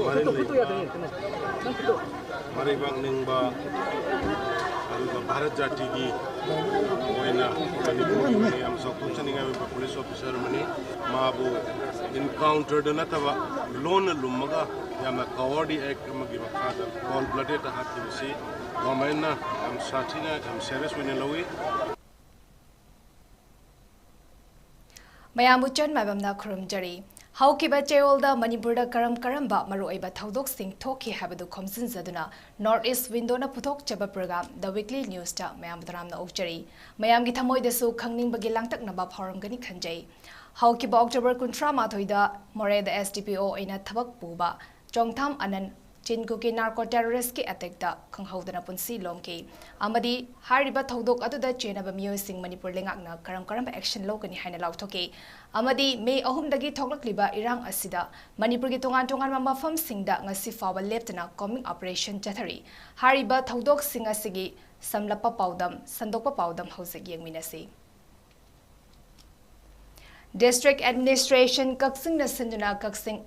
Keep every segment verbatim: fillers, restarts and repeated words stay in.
ꯃꯔꯤ ꯂꯩꯅꯕ ꯃꯔꯩꯕꯥꯛ ꯅꯤꯡꯕ ꯑꯗꯨꯒ ꯚꯥꯔꯠ ꯖꯥꯇꯤꯒꯤ ꯑꯣꯏꯅ ꯃꯅꯤꯄꯨꯔꯒꯤ ꯑꯣꯏꯅ ꯌꯥꯝ ꯆꯥꯎꯊꯣꯛꯆꯅꯤꯡꯉꯥꯏ ꯑꯣꯏꯕ ꯄꯨꯂꯤꯁ ꯑꯣꯐꯤꯁꯥꯔ ꯑꯃꯅꯤ꯫ ꯃꯥꯕꯨ ꯏꯟꯀꯥꯎꯟꯇꯔꯗ ꯅꯠꯇꯕ ꯂꯣꯟꯅ ꯂꯨꯝꯃꯒ ꯌꯥꯝꯅ ꯀꯋꯥꯔꯗꯤ ꯑꯦꯛ ꯑꯃꯒꯤ ꯃꯈꯥꯗ ꯀꯣꯜ ꯕ꯭ꯂꯗꯦꯗ ꯍꯥꯠꯈꯤꯕꯁꯤ ꯒꯣꯔꯃꯦꯟꯅ ꯌꯥꯝ ꯁꯥꯊꯤꯅ, ꯌꯥꯝ ꯁꯦꯔꯤꯌꯁ ꯑꯣꯏꯅ ꯂꯧꯏ꯫ ꯃꯌꯥꯝꯕꯨ ꯆꯟ ꯃꯥꯏꯕꯝꯅ ꯈꯨꯔꯨꯝꯖꯔꯤ꯫ ꯍꯧꯈꯤꯕ ꯆꯌꯣꯜꯗ ꯃꯅꯤꯄꯨꯔꯗ ꯀꯔꯝ ꯀꯔꯝꯕ ꯃꯔꯨꯑꯣꯏꯕ ꯊꯧꯗꯣꯛꯁꯤꯡ ꯊꯣꯛꯈꯤ ꯍꯥꯏꯕꯗꯨ ꯈꯣꯝꯖꯤꯟꯖꯗꯨꯅ North East Window ꯅ ꯄꯨꯊꯣꯛꯆꯕ program The Weekly News ꯇ ꯃꯌꯥꯝꯕꯨ ꯇꯔꯥꯝꯅ ꯑꯣꯛꯆꯔꯤ꯫ ꯃꯌꯥꯝꯒꯤ ꯊꯃꯣꯏꯗꯁꯨ ꯈꯪꯅꯤꯡꯕꯒꯤ ꯂꯥꯡꯇꯛꯅꯕ ꯐꯥꯎꯔꯝꯒꯅꯤ ꯈꯟꯖꯩ꯫ ꯍꯧꯈꯤꯕ October ꯀꯨꯟꯊ꯭ꯔꯥ ꯃꯥꯊꯣꯏꯗ ꯃꯣꯔꯦꯗ S D P O ꯑꯣꯏꯅ ꯊꯕꯛ ꯄꯨꯕ ꯆꯣꯡꯊꯥꯝ ꯑꯅꯟ ꯆꯤꯟ ꯀꯨꯀꯤ narco terrorist ꯀꯤ attack ꯇ ꯈꯪꯍꯧꯗꯅ ꯄꯨꯟꯁꯤ ꯂꯣꯝꯈꯤ꯫ ꯑꯃꯗꯤ ꯍꯥꯏꯔꯤꯕ ꯊꯧꯗꯣꯛ ꯑꯗꯨꯗ ꯆꯦꯟꯅꯕ ꯃꯤꯑꯣꯏꯁꯤꯡ ꯃꯅꯤꯄꯨꯔ ꯂꯩꯉꯥꯛꯅ ꯀꯔꯝ ꯀꯔꯝꯕ action ꯂꯧꯒꯅꯤ ꯍꯥꯏꯅ ꯂꯥꯎꯊꯣꯛꯈꯤ꯫ ꯑꯃꯗꯤ May ꯑꯍꯨꯝꯗꯒꯤ ꯊꯣꯛꯂꯛꯂꯤꯕ ꯏꯔꯥꯡ ꯑꯁꯤꯗ ꯃꯅꯤꯄꯨꯔꯒꯤ ꯇꯣꯉꯥꯟ ꯇꯣꯉꯥꯟꯕ ꯃꯐꯝꯁꯤꯡꯗ ꯉꯁꯤ ꯐꯥꯎꯕ ꯂꯦꯞꯇꯅ combing operation ꯆꯠꯊꯔꯤ꯫ ꯍꯥꯏꯔꯤꯕ ꯊꯧꯗꯣꯛꯁꯤꯡ ꯑꯁꯤꯒꯤ ꯁꯝꯂꯞꯄ ꯄꯥꯎꯗꯝ, ꯁꯟꯗꯣꯛꯄ ꯄꯥꯎꯗꯝ ꯍꯧꯖꯤꯛ ꯌꯦꯡꯃꯤꯟꯅꯁꯤ꯫ District Administration ꯀꯛꯆꯤꯡꯅ ꯁꯤꯟꯗꯨꯅ ꯀꯛꯆꯤꯡ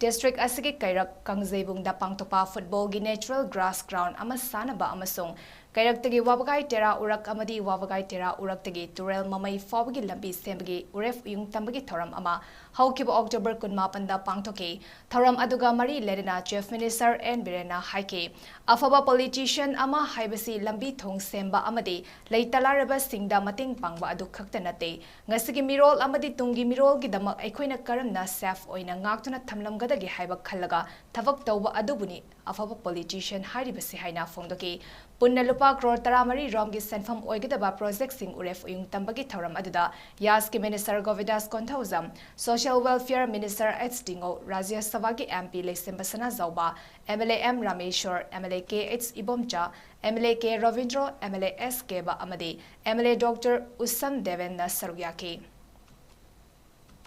district ꯑꯁꯤꯒꯤ ꯀꯩꯔꯛ ꯀꯥꯡꯖꯩꯕꯨꯡꯗ ꯄꯥꯡꯊꯣꯛꯄ football ꯒꯤ natural grass ground ꯑꯃ ꯁꯥꯅꯕ ꯑꯃꯁꯨꯡ ꯀꯩꯔꯛꯇꯒꯤ ꯋꯥꯕꯒꯥꯏ ꯇꯦꯔꯥ ꯎꯔꯛ ꯑꯃꯗꯤ ꯋꯥꯕꯒꯥꯏ ꯇꯦꯔꯥ ꯎꯔꯛꯇꯒꯤ ꯇꯨꯔꯦꯜ ꯃꯃꯩ ꯐꯥꯎꯕꯒꯤ ꯂꯝꯕꯤ ꯁꯦꯝꯕꯒꯤ ꯎꯔꯦꯞ ꯎꯌꯨꯡ ꯇꯝꯕꯒꯤ ꯊꯧꯔꯝ ꯑꯃ ꯍꯧꯈꯤꯕ October ꯀꯨꯟꯃꯥꯄꯟꯗ ꯄꯥꯡꯊꯣꯛꯈꯤ꯫ ꯊꯧꯔꯝ ꯑꯗꯨꯒ ꯃꯔꯤ ꯂꯩꯅꯅ Chief Minister N ꯕꯤꯔꯦꯟꯅ ꯍꯥꯏꯈꯤ, ꯑꯐꯕ politician ꯑꯃ ꯍꯥꯏꯕꯁꯤ ꯂꯝꯕꯤ ꯊꯣꯡ ꯁꯦꯝꯕ ꯑꯃꯗꯤ ꯂꯩꯇ ꯂꯥꯏꯔꯕꯁꯤꯡꯗ ꯃꯇꯦꯡ ꯄꯥꯡꯕ ꯑꯗꯨ ꯈꯛꯇ ꯅꯠꯇꯦ, ꯉꯁꯤꯒꯤ ꯃꯤꯔꯣꯜ ꯑꯃꯗꯤ ꯇꯨꯡꯒꯤ ꯃꯤꯔꯣꯜꯒꯤꯗꯃꯛ ꯑꯩꯈꯣꯏꯅ ꯀꯔꯝꯅ safe ꯑꯣꯏꯅ ꯉꯥꯛꯇꯨꯅ ꯊꯝꯂꯝꯒꯗꯒꯦ ꯍꯥꯏꯕ ꯈꯜꯂꯒ ꯊꯕꯛ ꯇꯧꯕ ꯑꯗꯨꯕꯨꯅꯤ ꯑꯐꯕ politician ꯍꯥꯏꯔꯤꯕꯁꯤ ꯍꯥꯏꯅ ꯐꯣꯡꯗꯣꯛꯈꯤ꯫ ꯄꯨꯟꯅ ꯂꯨꯄꯥ ꯀ꯭ꯔꯣꯔ ꯇꯔꯥꯃꯔꯤ ꯔꯣꯝꯒꯤ ꯁꯦꯟꯐꯝ ꯑꯣꯏꯒꯗꯕ project ꯁꯤꯡ ꯎꯔꯦꯞ ꯎꯌꯨꯡ ꯇꯝꯕꯒꯤ ꯊꯧꯔꯝ ꯑꯗꯨꯗ ꯌꯥꯁꯀꯤ Minister ꯒꯣꯕꯤꯟꯗꯥꯁ Konthoujam, Social Welfare Minister H ꯗꯤꯉꯧ, ꯔꯥꯖ꯭ꯌ ꯁꯚꯥꯒꯤ M P ꯂꯩꯁꯦꯝꯕ Sanajaoba, M L A M ꯔꯥꯃꯦꯁ꯭ꯋꯔ, M L A K H Ibomcha, M L A K ꯔꯕꯤꯟꯗ꯭ꯔꯣ, M L A S ꯀꯦꯕ ꯑꯃꯗꯤ M L A Doctor ꯎꯁꯝ ꯗꯦꯕꯦꯟꯅ ꯁꯔꯨꯛ ꯌꯥꯈꯤ꯫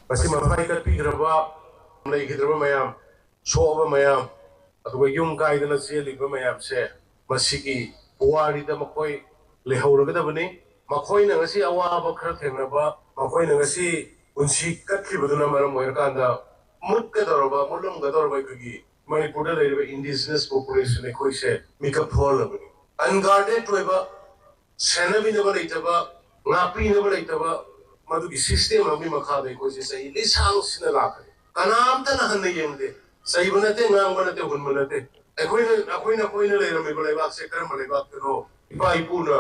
ꯃꯁꯤ ꯃꯊ꯭ꯋꯥꯏ ꯀꯠꯄꯤꯈ꯭ꯔꯕ, ꯂꯩꯈꯤꯗ꯭ꯔꯕ ꯃꯌꯥꯝ, ꯁꯣꯛꯑꯕ ꯃꯌꯥꯝ, ꯑꯗꯨꯒ ꯌꯨꯝ ꯀꯥꯏꯗꯅ ꯆꯦꯜꯂꯤꯕ ꯃꯌꯥꯝꯁꯦ, ꯃꯁꯤꯒꯤ ꯄꯨꯋꯥꯔꯤꯗ ꯃꯈꯣꯏ ꯂꯩꯍꯧꯔꯒꯗꯕꯅꯤ꯫ ꯃꯈꯣꯏꯅ ꯉꯁꯤ ꯑꯋꯥꯕ ꯈꯔ ꯊꯦꯡꯅꯕ, ꯃꯈꯣꯏꯅ ꯉꯁꯤ ꯄꯨꯟꯁꯤ ꯀꯠꯈꯤꯕꯗꯨꯅ ꯃꯔꯝ ꯑꯣꯏꯔꯀꯥꯟꯗ ꯃꯨꯠꯀꯗꯧꯔꯕ, ꯃꯨꯠꯂꯝꯒꯗꯧꯔꯕ ꯑꯩꯈꯣꯏꯒꯤ ꯃꯅꯤꯄꯨꯔꯗ ꯂꯩꯔꯤꯕ indigenous population ꯑꯩꯈꯣꯏꯁꯦ ꯃꯤꯀꯞ ꯊꯣꯛꯍꯜꯂꯕꯅꯤ꯫ Unguarded ꯑꯣꯏꯕ, ꯁꯦꯟꯅꯕꯤꯅꯕ ꯂꯩꯇꯕ, ꯉꯥꯛꯄꯤꯅꯕ ꯂꯩꯇꯕ, ꯃꯗꯨꯒꯤ system ꯑꯃꯒꯤ ꯃꯈꯥꯗ ꯑꯩꯈꯣꯏꯁꯦ ꯆꯍꯤ ꯂꯤꯁꯥꯡꯁꯤꯟꯅ ꯂꯥꯛꯈ꯭ꯔꯦ꯫ ꯀꯅꯥꯝꯇꯅ ꯍꯟꯅ ꯌꯦꯡꯗꯦ꯫ ꯆꯩꯕ ꯅꯠꯇꯦ, ꯉꯥꯡꯕ ꯅꯠꯇꯦ, ꯍꯨꯟꯕ ꯅꯠꯇꯦ꯫ ꯑꯩꯈꯣꯏꯅ ꯑꯩꯈꯣꯏꯅ ꯑꯩꯈꯣꯏꯅ ꯂꯩꯔꯝꯃꯤꯕ ꯂꯩꯕꯥꯛꯁꯦ ꯀꯔꯝꯕ ꯂꯩꯕꯥꯛꯇꯅꯣ? ꯏꯄꯥ ꯏꯄꯨꯅ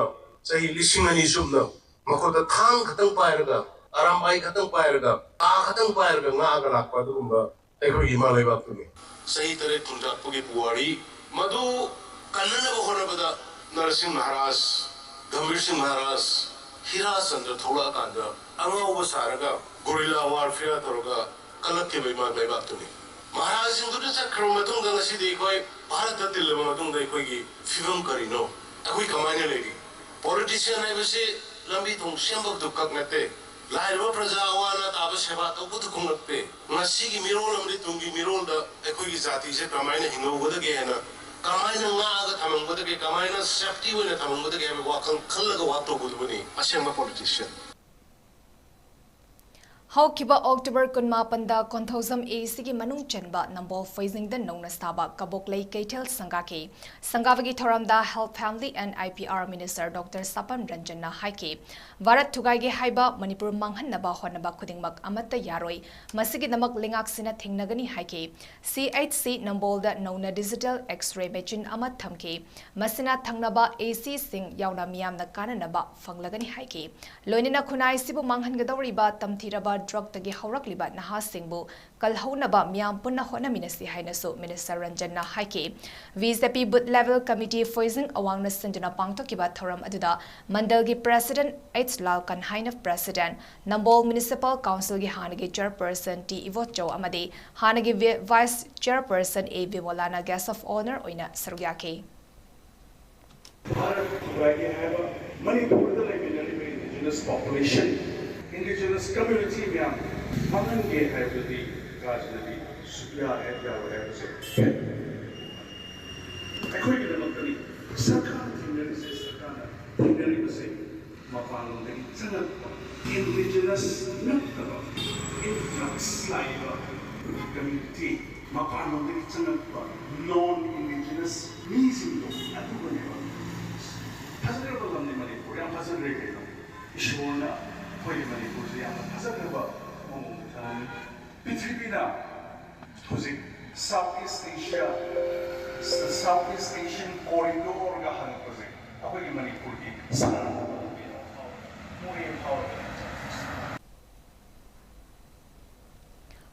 ꯆꯍꯤ ꯂꯤꯁꯤꯡ ꯑꯅꯤ ꯆꯨꯞꯅ ꯃꯈꯨꯠꯇ ꯊꯥꯡ ꯈꯛꯇꯪ ꯄꯥꯏꯔꯒ, ꯑꯔꯥꯝꯕꯥꯏ ꯈꯛꯇꯪ ꯄꯥꯏꯔꯒ, ꯇꯥ ꯈꯛꯇꯪ ꯄꯥꯏꯔꯒ ꯉꯥꯛꯑꯒ ꯂꯥꯛꯄ ꯑꯗꯨꯒꯨꯝꯕ ꯑꯩꯈꯣꯏꯒꯤ ꯏꯃꯥ ꯂꯩꯕꯥꯛꯇꯨꯅꯤ꯫ ꯆꯍꯤ ꯇꯔꯦꯠ ꯈꯨꯟꯇꯥꯛꯄꯒꯤ ꯄꯨꯋꯥꯔꯤ ꯃꯗꯨ ꯀꯟꯅꯅꯕ ꯍꯣꯠꯅꯕꯗ ꯅꯔꯁꯤꯡ ꯃꯍꯥꯔꯥꯖ, ꯒꯝꯚꯤꯔ ꯁꯤꯡ ꯃꯍꯥꯔꯥꯖ, ꯍꯤꯔꯥꯆꯟꯗ꯭ꯔ ꯊꯣꯛꯂꯛꯑꯀꯥꯟꯗ ꯑꯉꯥꯎꯕ ꯁꯥꯔꯒ gorilla warfare ꯇꯧꯔꯒ ꯀꯜꯂꯛꯈꯤꯕ ꯏꯃꯥ ꯂꯩꯕꯥꯛꯇꯨꯅꯤ꯫ ꯃꯍꯥꯔꯥꯖꯁꯤꯡꯗꯨꯅ ꯆꯠꯈ꯭ꯔꯕ ꯃꯇꯨꯡꯗ ꯉꯁꯤꯗꯤ ꯑꯩꯈꯣꯏ ꯚꯥꯔꯠꯇ ꯇꯤꯜꯂꯕ ꯃꯇꯨꯡꯗ ꯑꯩꯈꯣꯏꯒꯤ ꯐꯤꯕꯝ ꯀꯔꯤꯅꯣ? ꯑꯩꯈꯣꯏ ꯀꯃꯥꯏꯅ ꯂꯩꯔꯤ? Politician ꯍꯥꯏꯕꯁꯤ ꯂꯝꯕꯤ ꯊꯣꯡ ꯁꯦꯝꯕꯗꯨ ꯈꯛ ꯅꯠꯇꯦ, ꯂꯥꯏꯔꯕ ꯄ꯭ꯔꯖꯥ ꯑꯋꯥ ꯑꯅꯥ ꯇꯥꯕ ꯁꯦꯕꯥ ꯇꯧꯕꯗꯨ ꯈꯛ ꯅꯠꯇꯦ꯫ ꯉꯁꯤꯒꯤ ꯃꯤꯔꯣꯜ ꯑꯃꯗꯤ ꯇꯨꯡꯒꯤ ꯃꯤꯔꯣꯜꯗ ꯑꯩꯈꯣꯏꯒꯤ ꯖꯥꯇꯤꯁꯦ ꯀꯃꯥꯏꯅ ꯍꯤꯡꯍꯧꯒꯗꯒꯦ ꯍꯥꯏꯅ, ꯀꯃꯥꯏꯅ ꯉꯥꯛꯑꯒ ꯊꯝꯍꯧꯒꯗꯒꯦ, ꯀꯃꯥꯏꯅ safety ꯑꯣꯏꯅ ꯊꯝꯍꯧꯒꯗꯒꯦ ꯍꯥꯏꯕ ꯋꯥꯈꯜ ꯈꯜꯂꯒ work ꯇꯧꯒꯗꯕꯅꯤ ꯑꯁꯦꯡꯕ politician꯫ ꯍꯧꯈꯤꯕ October ꯀꯨꯟꯃꯥꯄꯟꯗ ꯀꯣꯟꯊꯧꯖꯝ ACꯒꯤ ꯃꯅꯨꯡ ꯆꯟꯕ ꯅꯝꯕꯣꯜ ꯐꯣꯏꯖꯤꯡꯗ ꯅꯧꯅ ꯁꯥꯕ ꯀꯕꯣꯛꯂꯩ ꯀꯩꯊꯦꯜ ꯁꯪꯒꯥꯈꯤ꯫ ꯁꯪꯒꯥꯕꯒꯤ ꯊꯧꯔꯝꯗ Health, Family and IPR Minister Doctor ꯁꯥꯄꯝ ꯔꯟꯖꯟꯅ ꯍꯥꯏꯈꯤ, ꯚꯥꯔꯠ ꯊꯨꯒꯥꯏꯒꯦ ꯍꯥꯏꯕ, ꯃꯅꯤꯄꯨꯔ ꯃꯥꯡꯍꯟꯅꯕ ꯍꯣꯠꯅꯕ ꯈꯨꯗꯤꯡꯃꯛ ꯑꯃꯠꯇ ꯌꯥꯔꯣꯏ, ꯃꯁꯤꯒꯤꯗꯃꯛ ꯂꯩꯉꯥꯛꯁꯤꯅ ꯊꯦꯡꯅꯒꯅꯤ ꯍꯥꯏꯈꯤ꯫ CHC ꯅꯝꯕꯣꯜꯗ ꯅꯧꯅ digital X-ray machine ꯑꯃ ꯊꯝꯈꯤ꯫ ꯃꯁꯤꯅ ꯊꯪꯅꯕ ACꯁꯤꯡ ꯌꯥꯎꯅ ꯃꯤꯌꯥꯝꯅ ꯀꯥꯟꯅꯅꯕ ꯐꯪꯂꯒꯅꯤ ꯍꯥꯏꯈꯤ꯫ ꯂꯣꯏꯅꯅ ꯈꯨꯟꯅꯥꯏꯁꯤꯕꯨ ꯃꯥꯡꯍꯟꯒꯗꯧꯔꯤꯕ ꯇꯝꯊꯤꯔꯕ drugꯇꯒꯤ ꯍꯧꯔꯛꯂꯤꯕ ꯅꯍꯥꯁꯤꯡꯕꯨ ꯀꯜꯍꯧꯅꯕ ꯃꯤꯌꯥꯝ ꯄꯨꯟꯅ ꯍꯣꯠꯅꯃꯤꯟꯅꯁꯤ ꯍꯥꯏꯅꯁꯨ Minister ꯔꯟꯖꯟꯅ ꯍꯥꯏꯈꯤ꯫ BJP Booth Level Committee ꯐꯣꯏꯖꯤꯡ ꯑꯋꯥꯡꯅ ꯁꯤꯟꯗꯨꯅ ꯄꯥꯡꯊꯣꯛꯈꯤꯕ ꯊꯧꯔꯝ ꯑꯗꯨꯗ ꯃꯟꯗꯜꯒꯤ President H ꯂꯥꯜ ꯀꯟꯍꯥꯏꯅ President, ꯅꯝꯕꯣꯜ Municipal Councilꯒꯤ ꯍꯥꯟꯅꯒꯤ Chairperson T ꯏꯕꯣꯆꯧ ꯑꯃꯗꯤ ꯍꯥꯟꯅꯒꯤ V-, Vice Chairperson A ꯕꯤꯃꯣꯂꯥꯅ Guest of Honour ꯑꯣꯏꯅ ꯁꯔꯨꯛ ꯌꯥꯈꯤ꯫ ꯚꯥꯔꯠ ꯊꯨꯒꯥꯏꯒꯦ ꯍꯥꯏꯕ, ꯃꯅꯤꯄꯨꯔꯗ ꯂꯩꯃꯤꯟꯅꯔꯤꯕ indigenous population, indigenous community ꯃꯌꯥꯝ ꯃꯥꯡꯍꯟꯒꯦ ꯍꯥꯏꯕꯗꯨꯗꯤ ꯔꯥꯖꯅꯤꯇꯤ ꯁꯨꯛꯌꯥ ꯍꯦꯛ ꯌꯥꯔꯣꯏ ꯍꯥꯏꯕꯁꯦ ꯑꯩꯈꯣꯏꯒꯤꯗꯃꯛꯇꯅꯤ꯫ ꯁꯔꯀꯥꯔꯅ ꯊꯦꯡꯅꯔꯤꯁꯦ, ꯁꯔꯀꯥꯔꯅ ꯊꯦꯡꯅꯔꯤꯕꯁꯦ ꯃꯄꯥꯟꯂꯣꯝꯗꯒꯤ ꯆꯪꯉꯛꯄ indigenous ꯅꯠꯇꯕ influx ꯂꯥꯛꯏꯕ community ꯃꯄꯥꯟꯂꯣꯝꯗꯒꯤ ꯆꯪꯂꯛꯄ non indigenous ꯃꯤꯁꯤꯡꯗꯣ ꯑꯗꯨꯒꯅꯦꯕ꯫ ꯐꯖꯈ꯭ꯔꯕ ꯂꯝꯅꯤ ꯃꯅꯤꯄꯨꯔ, ꯌꯥꯝ ꯐꯖꯈ꯭ꯔꯦ ꯀꯩꯅꯣ꯫ ꯏꯁꯣꯔꯅ ꯑꯩꯈꯣꯏꯒꯤ ꯃꯅꯤꯄꯨꯔꯁꯦ ꯌꯥꯝꯅ ꯐꯖꯈ꯭ꯔꯕ ꯃꯑꯣꯡꯗ ꯊꯝꯃꯤ꯫ ꯄ꯭ꯔꯤꯊꯤꯕꯤꯅ ꯍꯧꯖꯤꯛ South East Asia, South East Asian Corridorꯒ ꯍꯪꯉꯛꯄꯁꯦ ꯑꯩꯈꯣꯏꯒꯤ ꯃꯅꯤꯄꯨꯔꯒꯤ ꯁꯅꯥ ꯃꯣꯔꯦ ꯐꯥꯎꯔꯒ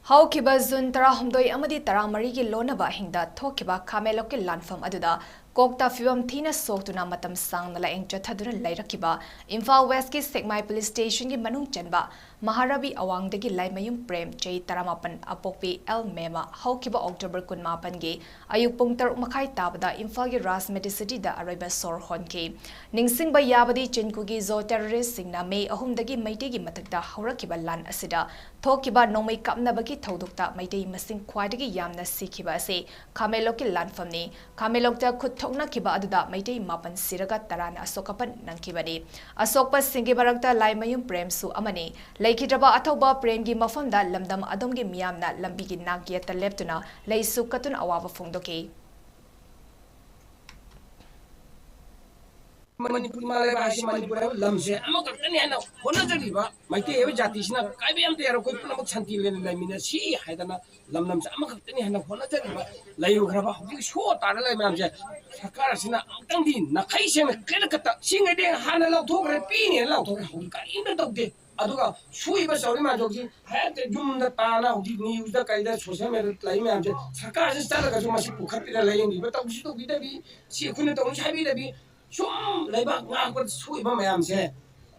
ꯍꯧꯈꯤꯕ ꯖꯨꯟ ꯇꯔꯥꯍꯨꯝꯗꯣꯏ ꯑꯃꯗꯤ ꯇꯔꯥꯃꯔꯤꯒꯤ ꯂꯣꯟꯅꯕ ꯑꯍꯤꯡꯗ ꯊꯣꯛꯈꯤꯕ ꯈꯥꯃꯦꯟꯂꯣꯛꯀꯤ ꯂꯥꯟꯐꯝ ꯑꯗꯨꯗ ꯀꯣꯛꯇ ꯐꯤꯕꯝ ꯊꯤꯅ ꯁꯣꯛꯇꯨꯅ ꯃꯇꯝ ꯁꯥꯡꯅ ꯂꯥꯌꯦꯡ ꯆꯠꯊꯗꯨꯅ ꯂꯩꯔꯛꯈꯤꯕ ꯏꯝꯐꯥꯜ ꯋꯦꯁꯀꯤ ꯁꯦꯛꯃꯥꯏ ꯄꯨꯂꯤꯁ ꯁ꯭ꯇꯦꯁꯟꯒꯤ ꯃꯅꯨꯡ ꯆꯟꯕ ꯃꯍꯥꯔꯥꯕꯤ ꯑꯋꯥꯡꯗꯒꯤ ꯂꯥꯏꯃꯌꯨꯝ ꯄ꯭ꯔꯦꯝ, ꯆꯍꯤ ꯇꯔꯥꯃꯥꯄꯟ, ꯑꯄꯣꯛꯄꯤ ꯑꯦꯜ ꯃꯦꯃ, ꯍꯧꯈꯤꯕ ꯑꯣꯛꯇꯣꯕꯔ ꯀꯨꯟꯃꯥꯄꯟꯒꯤ ꯑꯌꯨꯛ ꯄꯨꯡ ꯇꯔꯨꯛ ꯃꯈꯥꯏ ꯇꯥꯕꯗ ꯏꯝꯐꯥꯜꯒꯤ ꯔꯥꯖ ꯃꯦꯗꯤꯁꯤꯇꯤꯗ ꯑꯔꯣꯏꯕ ꯁꯣꯔ ꯍꯣꯟꯈꯤ꯫ ꯅꯤꯡꯁꯤꯡꯕ ꯌꯥꯕꯗꯤ, ꯆꯤꯟꯀꯨꯒꯤ ꯖꯣ ꯇꯦꯔꯣꯔꯤꯁꯁꯤꯡꯅ ꯃꯦ ꯑꯍꯨꯝꯗꯒꯤ ꯃꯩꯇꯩꯒꯤ ꯃꯊꯛꯇ ꯍꯧꯔꯛꯈꯤꯕ ꯂꯥꯟ ꯑꯁꯤꯗ ꯊꯣꯛꯈꯤꯕ ꯅꯣꯡꯃꯩ ꯀꯥꯞꯅꯕꯒꯤ ꯊꯧꯗꯣꯛꯇ ꯃꯩꯇꯩ ꯃꯁꯤꯡ ꯈ꯭ꯋꯥꯏꯗꯒꯤ ꯌꯥꯝꯅ ꯁꯤꯈꯤꯕ ꯑꯁꯤ ꯈꯥꯃꯦꯟꯂꯣꯛꯀꯤ ꯂꯥꯟꯐꯝꯅꯤ꯫ ꯈꯥꯃꯦꯟꯂꯣꯛꯇ ꯈꯨꯠ ꯊꯣꯛꯅꯈꯤꯕ ꯑꯗꯨꯗ ꯃꯩꯇꯩ ꯃꯥꯄꯟ ꯁꯤꯔꯒ ꯇꯔꯥꯅ ꯑꯁꯣꯛ ꯑꯄꯟ ꯅꯪꯈꯤꯕꯅꯤ꯫ ꯑꯁꯣꯛꯄꯁꯤꯡꯒꯤ ꯃꯔꯛꯇ ꯂꯥꯏꯃꯌꯨꯝ ꯄ꯭ꯔꯦꯝꯁꯨ ꯑꯃꯅꯤ꯫ ꯂꯩꯈꯤꯗ꯭ꯔꯕ ꯑꯊꯧꯕ ꯄ꯭ꯔꯦꯝꯒꯤ ꯃꯐꯝꯗ ꯂꯝꯗꯝ ꯑꯗꯣꯝꯒꯤ ꯃꯤꯌꯥꯝꯅ ꯂꯝꯕꯤꯒꯤ ꯅꯥꯛ ꯌꯦꯠꯇ ꯂꯦꯞꯇꯨꯅ ꯂꯩꯁꯨ ꯀꯠꯇꯨꯅ ꯑꯋꯥꯕ ꯐꯣꯡꯗꯣꯛꯈꯤ꯫ ꯃꯅꯤꯄꯨꯔ ꯏꯃꯥ ꯂꯩꯕꯥꯛ ꯍꯥꯏꯁꯤ, ꯃꯅꯤꯄꯨꯔ ꯍꯥꯏꯕ ꯂꯝꯁꯦ ꯑꯃꯈꯛꯇꯅꯤ ꯍꯥꯏꯅ ꯍꯣꯠꯅꯖꯔꯤꯕ ꯃꯩꯇꯩ ꯍꯥꯏꯕ ꯖꯥꯇꯤꯁꯤꯅ ꯀꯥꯏꯕ ꯌꯥꯝꯇ ꯌꯥꯔꯣꯏ꯫ ꯑꯩꯈꯣꯏ ꯄꯨꯝꯅꯃꯛ ꯁꯥꯟꯇꯤ ꯂꯩꯅ ꯂꯩꯃꯤꯟꯅꯁꯤ ꯍꯥꯏꯗꯅ ꯂꯝ ꯂꯝꯁꯦ ꯑꯃꯈꯛꯇꯅꯤ ꯍꯥꯏꯅ ꯍꯣꯠꯅꯖꯔꯤꯕ ꯂꯩꯔꯨꯈ꯭ꯔꯕ ꯍꯧꯖꯤꯛ ꯁꯣ ꯇꯥꯔ ꯂꯩ ꯃꯌꯥꯝꯁꯦ ꯁꯔꯀꯥꯔ ꯑꯁꯤꯅ ꯑꯃꯨꯛꯇꯪꯗꯤ ꯅꯥꯈꯩ ꯁꯦꯡꯅ clear cut ꯁꯤꯉꯩꯗꯤ ꯍꯥꯟꯅ ꯂꯧꯊꯣꯛꯈ꯭ꯔꯦ, ꯄꯤꯅꯦꯅ ꯂꯥꯎꯊꯣꯛꯈ꯭ꯔꯦ, ꯍꯧꯖꯤꯛ ꯀꯔꯤꯝꯇ ꯇꯧꯗꯦ꯫ ꯑꯗꯨꯒ ꯁꯨꯏꯕ ꯆꯥꯎꯔꯤ ꯃꯌꯥꯝꯁꯦ ꯍꯧꯖꯤꯛ ꯍꯦꯛꯇ ꯌꯨꯝꯗ ꯇꯥꯅ ꯍꯧꯖꯤꯛ news ꯗ ꯀꯩꯗ social media ꯗ ꯂꯩ ꯃꯌꯥꯝꯁꯦ ꯁꯔꯀꯥꯔꯁꯤ ꯆꯠꯂꯒꯁꯨ ꯃꯁꯤ ꯄꯨꯈꯠꯄꯤꯔ ꯂꯥꯏꯌꯦꯡꯕꯤꯕ ꯇꯧꯁꯤ ꯇꯧꯕꯤꯗꯕꯤ, ꯁꯤ ꯑꯩꯈꯣꯏꯅ ꯇꯧꯅꯤ ꯍꯥꯏꯕꯤꯗꯕꯤ, ꯁꯨꯝ ꯂꯩꯕꯥꯛ ꯉꯥꯛꯄꯗ ꯁꯣꯛꯏꯕ ꯃꯌꯥꯝꯁꯦ,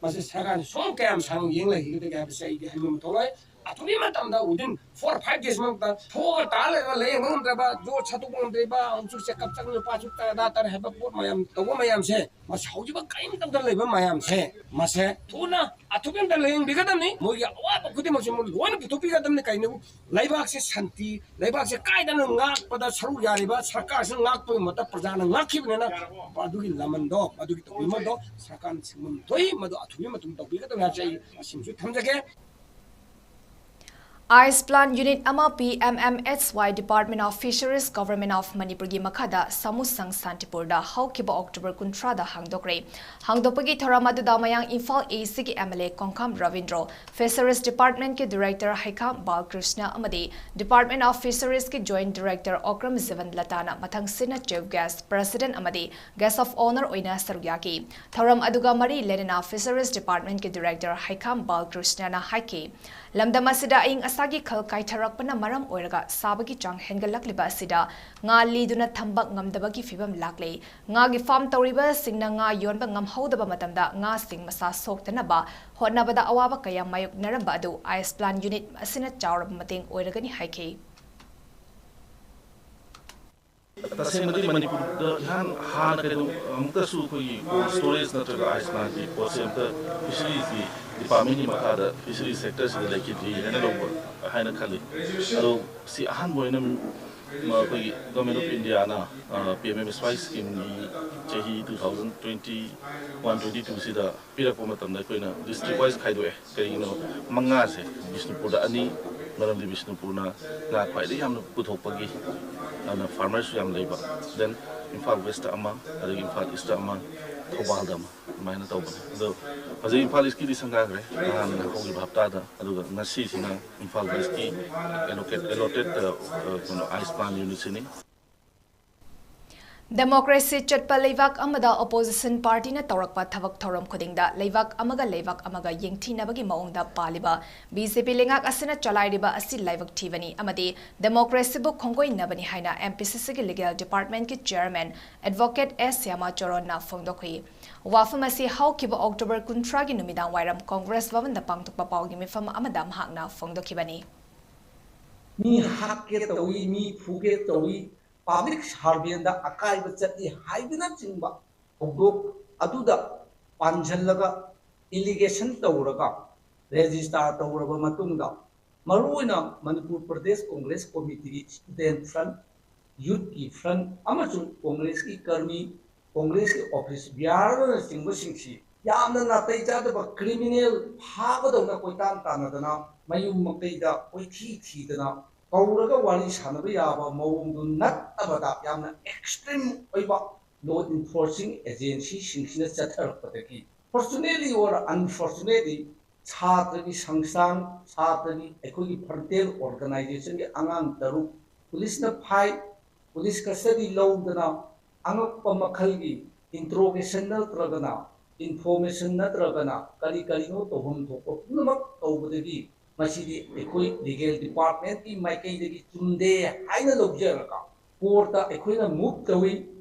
ꯃꯁꯤ ꯁꯔꯀꯥꯔꯅ ꯁꯨꯝ ꯀꯌꯥꯝ ꯁꯥꯡꯅ ꯌꯦꯡ ꯂꯩꯈꯤꯒꯗꯒꯦ ꯍꯥꯏꯕꯁꯦ ꯑꯩꯗꯤ ꯍꯥꯏꯕ ꯃꯊꯧ ꯂꯩ꯫ ꯑꯊꯨꯕ ꯃꯇꯝꯗ within four five days ꯃꯅꯨꯡꯗ ꯊꯣꯛꯑꯒ ꯇꯥ ꯂꯩꯔꯒ ꯂꯥꯏꯌꯦꯡꯕ ꯉꯝꯗ꯭ꯔꯕ, ꯖꯣ ꯁꯠꯇꯣꯛꯄ ꯉꯝꯗ꯭ꯔꯤꯕ, ꯑꯃꯨꯛꯁꯨ checkup ꯆꯪꯗꯅ ꯂꯨꯄꯥ ꯑꯁꯨꯛ ꯇꯔꯥ ꯇꯔꯥ ꯍꯥꯏꯕ ꯄꯣꯠ ꯃꯌꯥꯝ ꯇꯧꯕ ꯃꯌꯥꯝꯁꯦ, ꯃꯁꯤ ꯍꯧꯖꯤꯛꯐꯥꯎ ꯀꯔꯤꯝꯇ ꯂꯩꯕ ꯃꯌꯥꯝꯁꯦ, ꯃꯁꯦ ꯊꯨꯅ ꯑꯊꯨꯕ ꯃꯇꯝꯗ ꯂꯥꯏꯌꯦꯡꯕꯤꯒꯗꯕꯅꯤ꯫ ꯃꯣꯏꯒꯤ ꯑꯋꯥꯕ ꯈꯨꯗꯤꯡꯃꯛꯁꯦ ꯃꯣꯏ ꯂꯣꯏꯅ ꯄꯨꯊꯣꯛꯄꯤꯒꯗꯕꯅꯤ꯫ ꯀꯩꯅꯣ ꯂꯩꯕꯥꯛꯁꯦ ꯁꯥꯟꯇꯤ, ꯂꯩꯕꯥꯛꯁꯦ ꯀꯥꯏꯗꯅ ꯉꯥꯛꯄꯗ ꯁꯔꯨꯛ ꯌꯥꯔꯤꯕ ꯁꯔꯀꯥꯔꯁꯤꯅ ꯉꯥꯛꯄꯒꯤ ꯃꯍꯨꯠꯇ ꯄ꯭ꯔꯖꯥꯅ ꯉꯥꯛꯈꯤꯕꯅꯤꯅ ꯑꯗꯨꯒꯤ ꯂꯃꯟꯗꯣ, ꯑꯗꯨꯒꯤ ꯇꯧꯕꯤꯃꯜꯗꯣ ꯁꯔꯀꯥꯔꯅ ꯁꯤꯟꯐꯝ ꯊꯣꯛꯏ꯫ ꯃꯗꯨ ꯑꯊꯨꯕ ꯃꯇꯝ ꯇꯧꯕꯤꯒꯗꯕꯅꯤ ꯍꯥꯏꯕꯁꯦ ꯑꯩ ꯃꯁꯤꯃꯁꯨ ꯊꯝꯖꯒꯦ꯫ ꯑꯥꯏꯁ ꯄ꯭ꯂꯥꯟ ꯌꯨꯅꯤꯠ ꯑꯃ P M M S Y Department of Fisheries, Government of ꯃꯅꯤꯄꯨꯔꯒꯤ ꯃꯈꯥꯗ ꯁꯥꯃꯨꯁꯪ ꯁꯥꯟꯇꯤꯄꯨꯔꯗ ꯍꯧꯈꯤꯕ October ꯀꯨꯟꯊ꯭ꯔꯥꯗ ꯍꯥꯡꯗꯣꯛꯈ꯭ꯔꯦ꯫ ꯍꯥꯡꯗꯣꯛꯄꯒꯤ ꯊꯧꯔꯝ ꯑꯗꯨꯗ ꯃꯌꯥꯡ ꯏꯝꯐꯥꯜ A C ꯒꯤ M L A ꯀꯣꯡꯈꯥꯝ ꯔꯕꯤꯟꯗ꯭ꯔꯣ, Fisheries Department ꯀꯤ Director ꯍꯩꯈꯥꯝ ꯕꯥꯜꯀ꯭ꯔꯤꯁꯅ ꯑꯃꯗꯤ Department of Fisheries ꯀꯤ Joint Director ꯑꯣꯀ꯭ꯔꯝ ꯖꯤꯕꯟ ꯂꯇꯥꯅ ꯃꯊꯪꯁꯤꯠꯅ Chief Guest, President ꯑꯃꯗꯤ Guest of Honour ꯑꯣꯏꯅ ꯁꯔꯨꯛ ꯌꯥꯈꯤ꯫ ꯊꯧꯔꯝ ꯑꯗꯨꯒ ꯃꯔꯤ ꯂꯩꯅꯅ Fisheries Department ꯀꯤ Director ꯍꯩꯈꯥꯝ ꯕꯥꯜꯀ꯭ꯔꯤꯁꯅꯅ ꯍꯥꯏꯈꯤ, ꯂꯝꯗꯝ ꯑꯁꯤꯗ ꯑꯏꯪ ꯑꯁꯥꯒꯤ ꯈꯜ ꯀꯥꯏꯊꯔꯛꯄꯅ ꯃꯔꯝ ꯑꯣꯏꯔꯒ ꯁꯥꯕꯒꯤ ꯆꯥꯡ ꯍꯦꯟꯒꯠꯂꯛꯂꯤꯕ ꯑꯁꯤꯗ ꯉꯥ ꯂꯤꯗꯨꯅ ꯊꯝꯕ ꯉꯝꯗꯕꯒꯤ ꯐꯤꯕꯝ ꯂꯥꯛꯂꯦ꯫ ꯉꯥꯒꯤ farm ꯇꯧꯔꯤꯕꯁꯤꯡꯅ ꯉꯥ ꯌꯣꯟꯕ ꯉꯝꯍꯧꯗꯕ ꯃꯇꯝꯗ ꯉꯥꯁꯤꯡ ꯃꯁꯥ ꯁꯣꯛꯇꯅꯕ ꯍꯣꯠꯅꯕꯗ ꯑꯋꯥꯕ ꯀꯌꯥ ꯃꯥꯌꯣꯛꯅꯔꯝꯕ ꯑꯗꯨ ꯑꯥꯏꯁ ꯄ꯭ꯂꯥꯟ ꯌꯨꯅꯤꯠ ꯑꯁꯤꯅ ꯆꯥꯎꯔꯕ ꯃꯇꯦꯡ ꯑꯣꯏꯔꯒꯅꯤ ꯍꯥꯏꯈꯤ꯫ ꯇꯁꯦꯡꯕꯗꯤ ꯃꯅꯤꯄꯨꯔꯗ ꯏꯍꯥꯟ ꯍꯥꯟꯅ ꯀꯩꯗꯧ-, ꯑꯃꯨꯛꯇꯁꯨ ꯑꯩꯈꯣꯏꯒꯤ cold storage ꯅꯠꯇ꯭ꯔꯒ ꯑꯥꯏꯁ ꯄ꯭ꯂꯥꯟꯒꯤ ꯄꯣꯠꯁꯦ ꯑꯝꯇ Fisheries ꯒꯤ Department ꯀꯤ ꯃꯈꯥꯗ Fisheries sector ꯁꯤꯗ ꯂꯩꯈꯤꯗ꯭ꯔꯤ ꯍꯥꯏꯅ ꯂꯧꯕ, ꯍꯥꯏꯅ ꯈꯜꯂꯤ꯫ ꯑꯗꯣ ꯁꯤ ꯑꯍꯥꯟꯕ ꯑꯣꯏꯅ, ꯃ-, ꯑꯩꯈꯣꯏꯒꯤ Government of India ꯅ, ꯑ, P M M S Y scheme ꯒꯤ ꯆꯍꯤ two thousand twenty one twenty two ꯁꯤꯗ ꯄꯤꯔꯛꯄ ꯃꯇꯝꯗ ꯑꯩꯈꯣꯏꯅ district wise ꯈꯥꯏꯗꯣꯛꯑꯦ꯫ ꯀꯔꯤꯒꯤꯅꯣ? ꯃꯉꯥꯁꯦ ꯕꯤꯁꯅꯨꯄꯨꯔꯗ ꯑꯅꯤ, ꯃꯔꯝꯗꯤ ꯕꯤꯁꯅꯨꯄꯨꯔꯅ ꯉꯥ ꯈ꯭ꯋꯥꯏꯗꯒꯤ ꯌꯥꯝꯅ ꯄꯨꯊꯣꯛꯄꯒꯤ, ꯑꯗꯨꯅ farmers ꯁꯨ ꯌꯥꯝ ꯂꯩꯕ, then ꯏꯝꯐꯥꯜ West ꯇ ꯑꯃ, ꯑꯗꯒꯤ ꯏꯝꯐꯥꯜ East ꯇ ꯑꯃ, ꯊꯧꯕꯥꯜꯗ ꯑꯃ, ꯑꯗꯨꯃꯥꯏꯅ ꯇꯧꯕꯅꯦ꯫ ꯑꯗꯣ ꯍꯧꯖꯤꯛ ꯏꯝꯐꯥꯜ East ꯀꯤꯗꯤ ꯁꯪꯒꯥꯈ꯭ꯔꯦ ꯅꯍꯥꯟ ꯍꯧꯈꯤꯕ ꯍꯞꯇꯥꯗ, ꯑꯗꯨꯒ ꯉꯁꯤꯁꯤꯅ ꯏꯝꯐꯥꯜ West ꯀꯤ allocate-, allotted, ꯑ, ꯑ, ꯀꯩꯅꯣ, ꯑꯥꯏꯁ ꯄ꯭ꯂꯥꯟ ꯌꯨꯅꯤꯠ ꯁꯤꯅꯤ꯫ Democracy ꯆꯠꯄ ꯂꯩꯕꯥꯛ ꯑꯃꯗ opposition party ꯅ ꯇꯧꯔꯛꯄ ꯊꯕꯛ ꯊꯧꯔꯝ ꯈꯨꯗꯤꯡꯗ ꯂꯩꯕꯥꯛ ꯑꯃꯒ ꯂꯩꯕꯥꯛ ꯑꯃꯒ ꯌꯦꯡꯊꯤꯅꯕꯒꯤ ꯃꯑꯣꯡꯗ ꯄꯥꯜꯂꯤꯕ B J P ꯂꯩꯉꯥꯛ ꯑꯁꯤꯅ ꯆꯂꯥꯏꯔꯤꯕ ꯑꯁꯤ ꯂꯥꯏꯕꯛ ꯊꯤꯕꯅꯤ ꯑꯃꯗꯤ democracy ꯕꯨ ꯈꯣꯡꯒꯣꯏꯅꯕꯅꯤ ꯍꯥꯏꯅ M P C C ꯒꯤ Legal Department ꯀꯤ Chairman Advocate S ꯁ꯭ꯌꯥꯃꯥ ꯆꯣꯔꯣꯟꯅ ꯐꯣꯡꯗꯣꯛꯈꯤ꯫ ꯋꯥꯐꯝ ꯑꯁꯤ ꯍꯧꯈꯤꯕ October ꯀꯨꯟꯊ꯭ꯔꯥꯒꯤ ꯅꯨꯃꯤꯗꯥꯡ ꯋꯥꯏꯔꯝ Congress ꯚꯕꯟꯗ ꯄꯥꯡꯊꯣꯛꯄ ꯄꯥꯎꯒꯤ ꯃꯤꯐꯝ ꯑꯃꯗ ꯃꯍꯥꯛꯅ ꯐꯣꯡꯗꯣꯛꯈꯤꯕꯅꯤ꯫ ꯃꯤ ꯍꯥꯠꯀꯦ ꯇꯧꯏ, ꯃꯤ ꯐꯨꯒꯦ ꯇꯧꯏ, public servant ꯗ ꯑꯀꯥꯏꯕ ꯆꯠꯂꯤ ꯍꯥꯏꯕꯅꯆꯤꯡꯕ ꯊꯧꯗꯣꯛ ꯑꯗꯨꯗ ꯄꯥꯟꯁꯤꯜꯂꯒ allegation ꯇꯧꯔꯒ register ꯇꯧꯔꯕ ꯃꯇꯨꯡꯗ, ꯃꯔꯨꯑꯣꯏꯅ Manipur Pradesh Congress ꯀꯣꯃꯤꯇꯤꯒꯤ Student Front, Youth ꯀꯤ Front ꯑꯃꯁꯨꯡ ꯀꯣꯡꯒ꯭ꯔꯦꯁꯀꯤ ꯀꯔꯃꯤ, ꯀꯣꯡꯒ꯭ꯔꯦꯁꯀꯤ office bearer ꯅꯆꯤꯡꯕꯁꯤꯡꯁꯤ ꯌꯥꯝꯅ ꯅꯥꯇꯩ ꯆꯥꯗꯕ criminal ꯐꯥꯕꯗꯧꯅ ꯀꯣꯏꯇꯥꯟ ꯇꯥꯟꯅꯗꯅ ꯃꯌꯨꯝ ꯃꯀꯩꯗ ꯀꯣꯏꯊꯤ ꯊꯤꯗꯅ ꯀꯧꯔꯒ ꯋꯥꯔꯤ ꯁꯥꯟꯅꯕ ꯌꯥꯕ ꯃꯑꯣꯡꯗꯨ ꯅꯠꯇꯕꯗ ꯌꯥꯝꯅ extreme ꯑꯣꯏꯕ law enforcing agencyꯁꯤꯡꯁꯤꯅ ꯆꯠꯊꯔꯛꯄꯗꯒꯤ, fortunately or unfortunately, ꯁꯥꯇ꯭ꯔꯒꯤ ꯁꯪꯁꯊꯥꯟ, ꯁꯥꯇ꯭ꯔꯒꯤ ꯑꯩꯈꯣꯏꯒꯤ fraternal organizationꯒꯤ ꯑꯉꯥꯡ ꯇꯔꯨꯛ ꯄꯨꯂꯤꯁꯅ ꯐꯥꯏ꯫ ꯄꯨꯂꯤꯁ custody ꯂꯧꯗꯅ ꯑꯉꯛꯄ ꯃꯈꯜꯒꯤ interrogation ꯅꯠꯇ꯭ꯔꯒꯅ information ꯅꯠꯇ꯭ꯔꯒꯅ ꯀꯔꯤ ꯀꯔꯤꯅꯣ ꯇꯧꯐꯝ ꯊꯣꯛꯄ ꯄꯨꯝꯅꯃꯛ ꯇꯧꯕꯗꯒꯤ ꯃꯁꯤꯗꯤ ꯑꯩꯈꯣꯏ legal departmentꯀꯤ ꯃꯥꯏꯀꯩꯗꯒꯤ ꯆꯨꯝꯗꯦ ꯍꯥꯏꯅ ꯂꯧꯖꯔꯒ courtꯇ ꯑꯩꯈꯣꯏꯅ move ꯇꯧꯏ꯫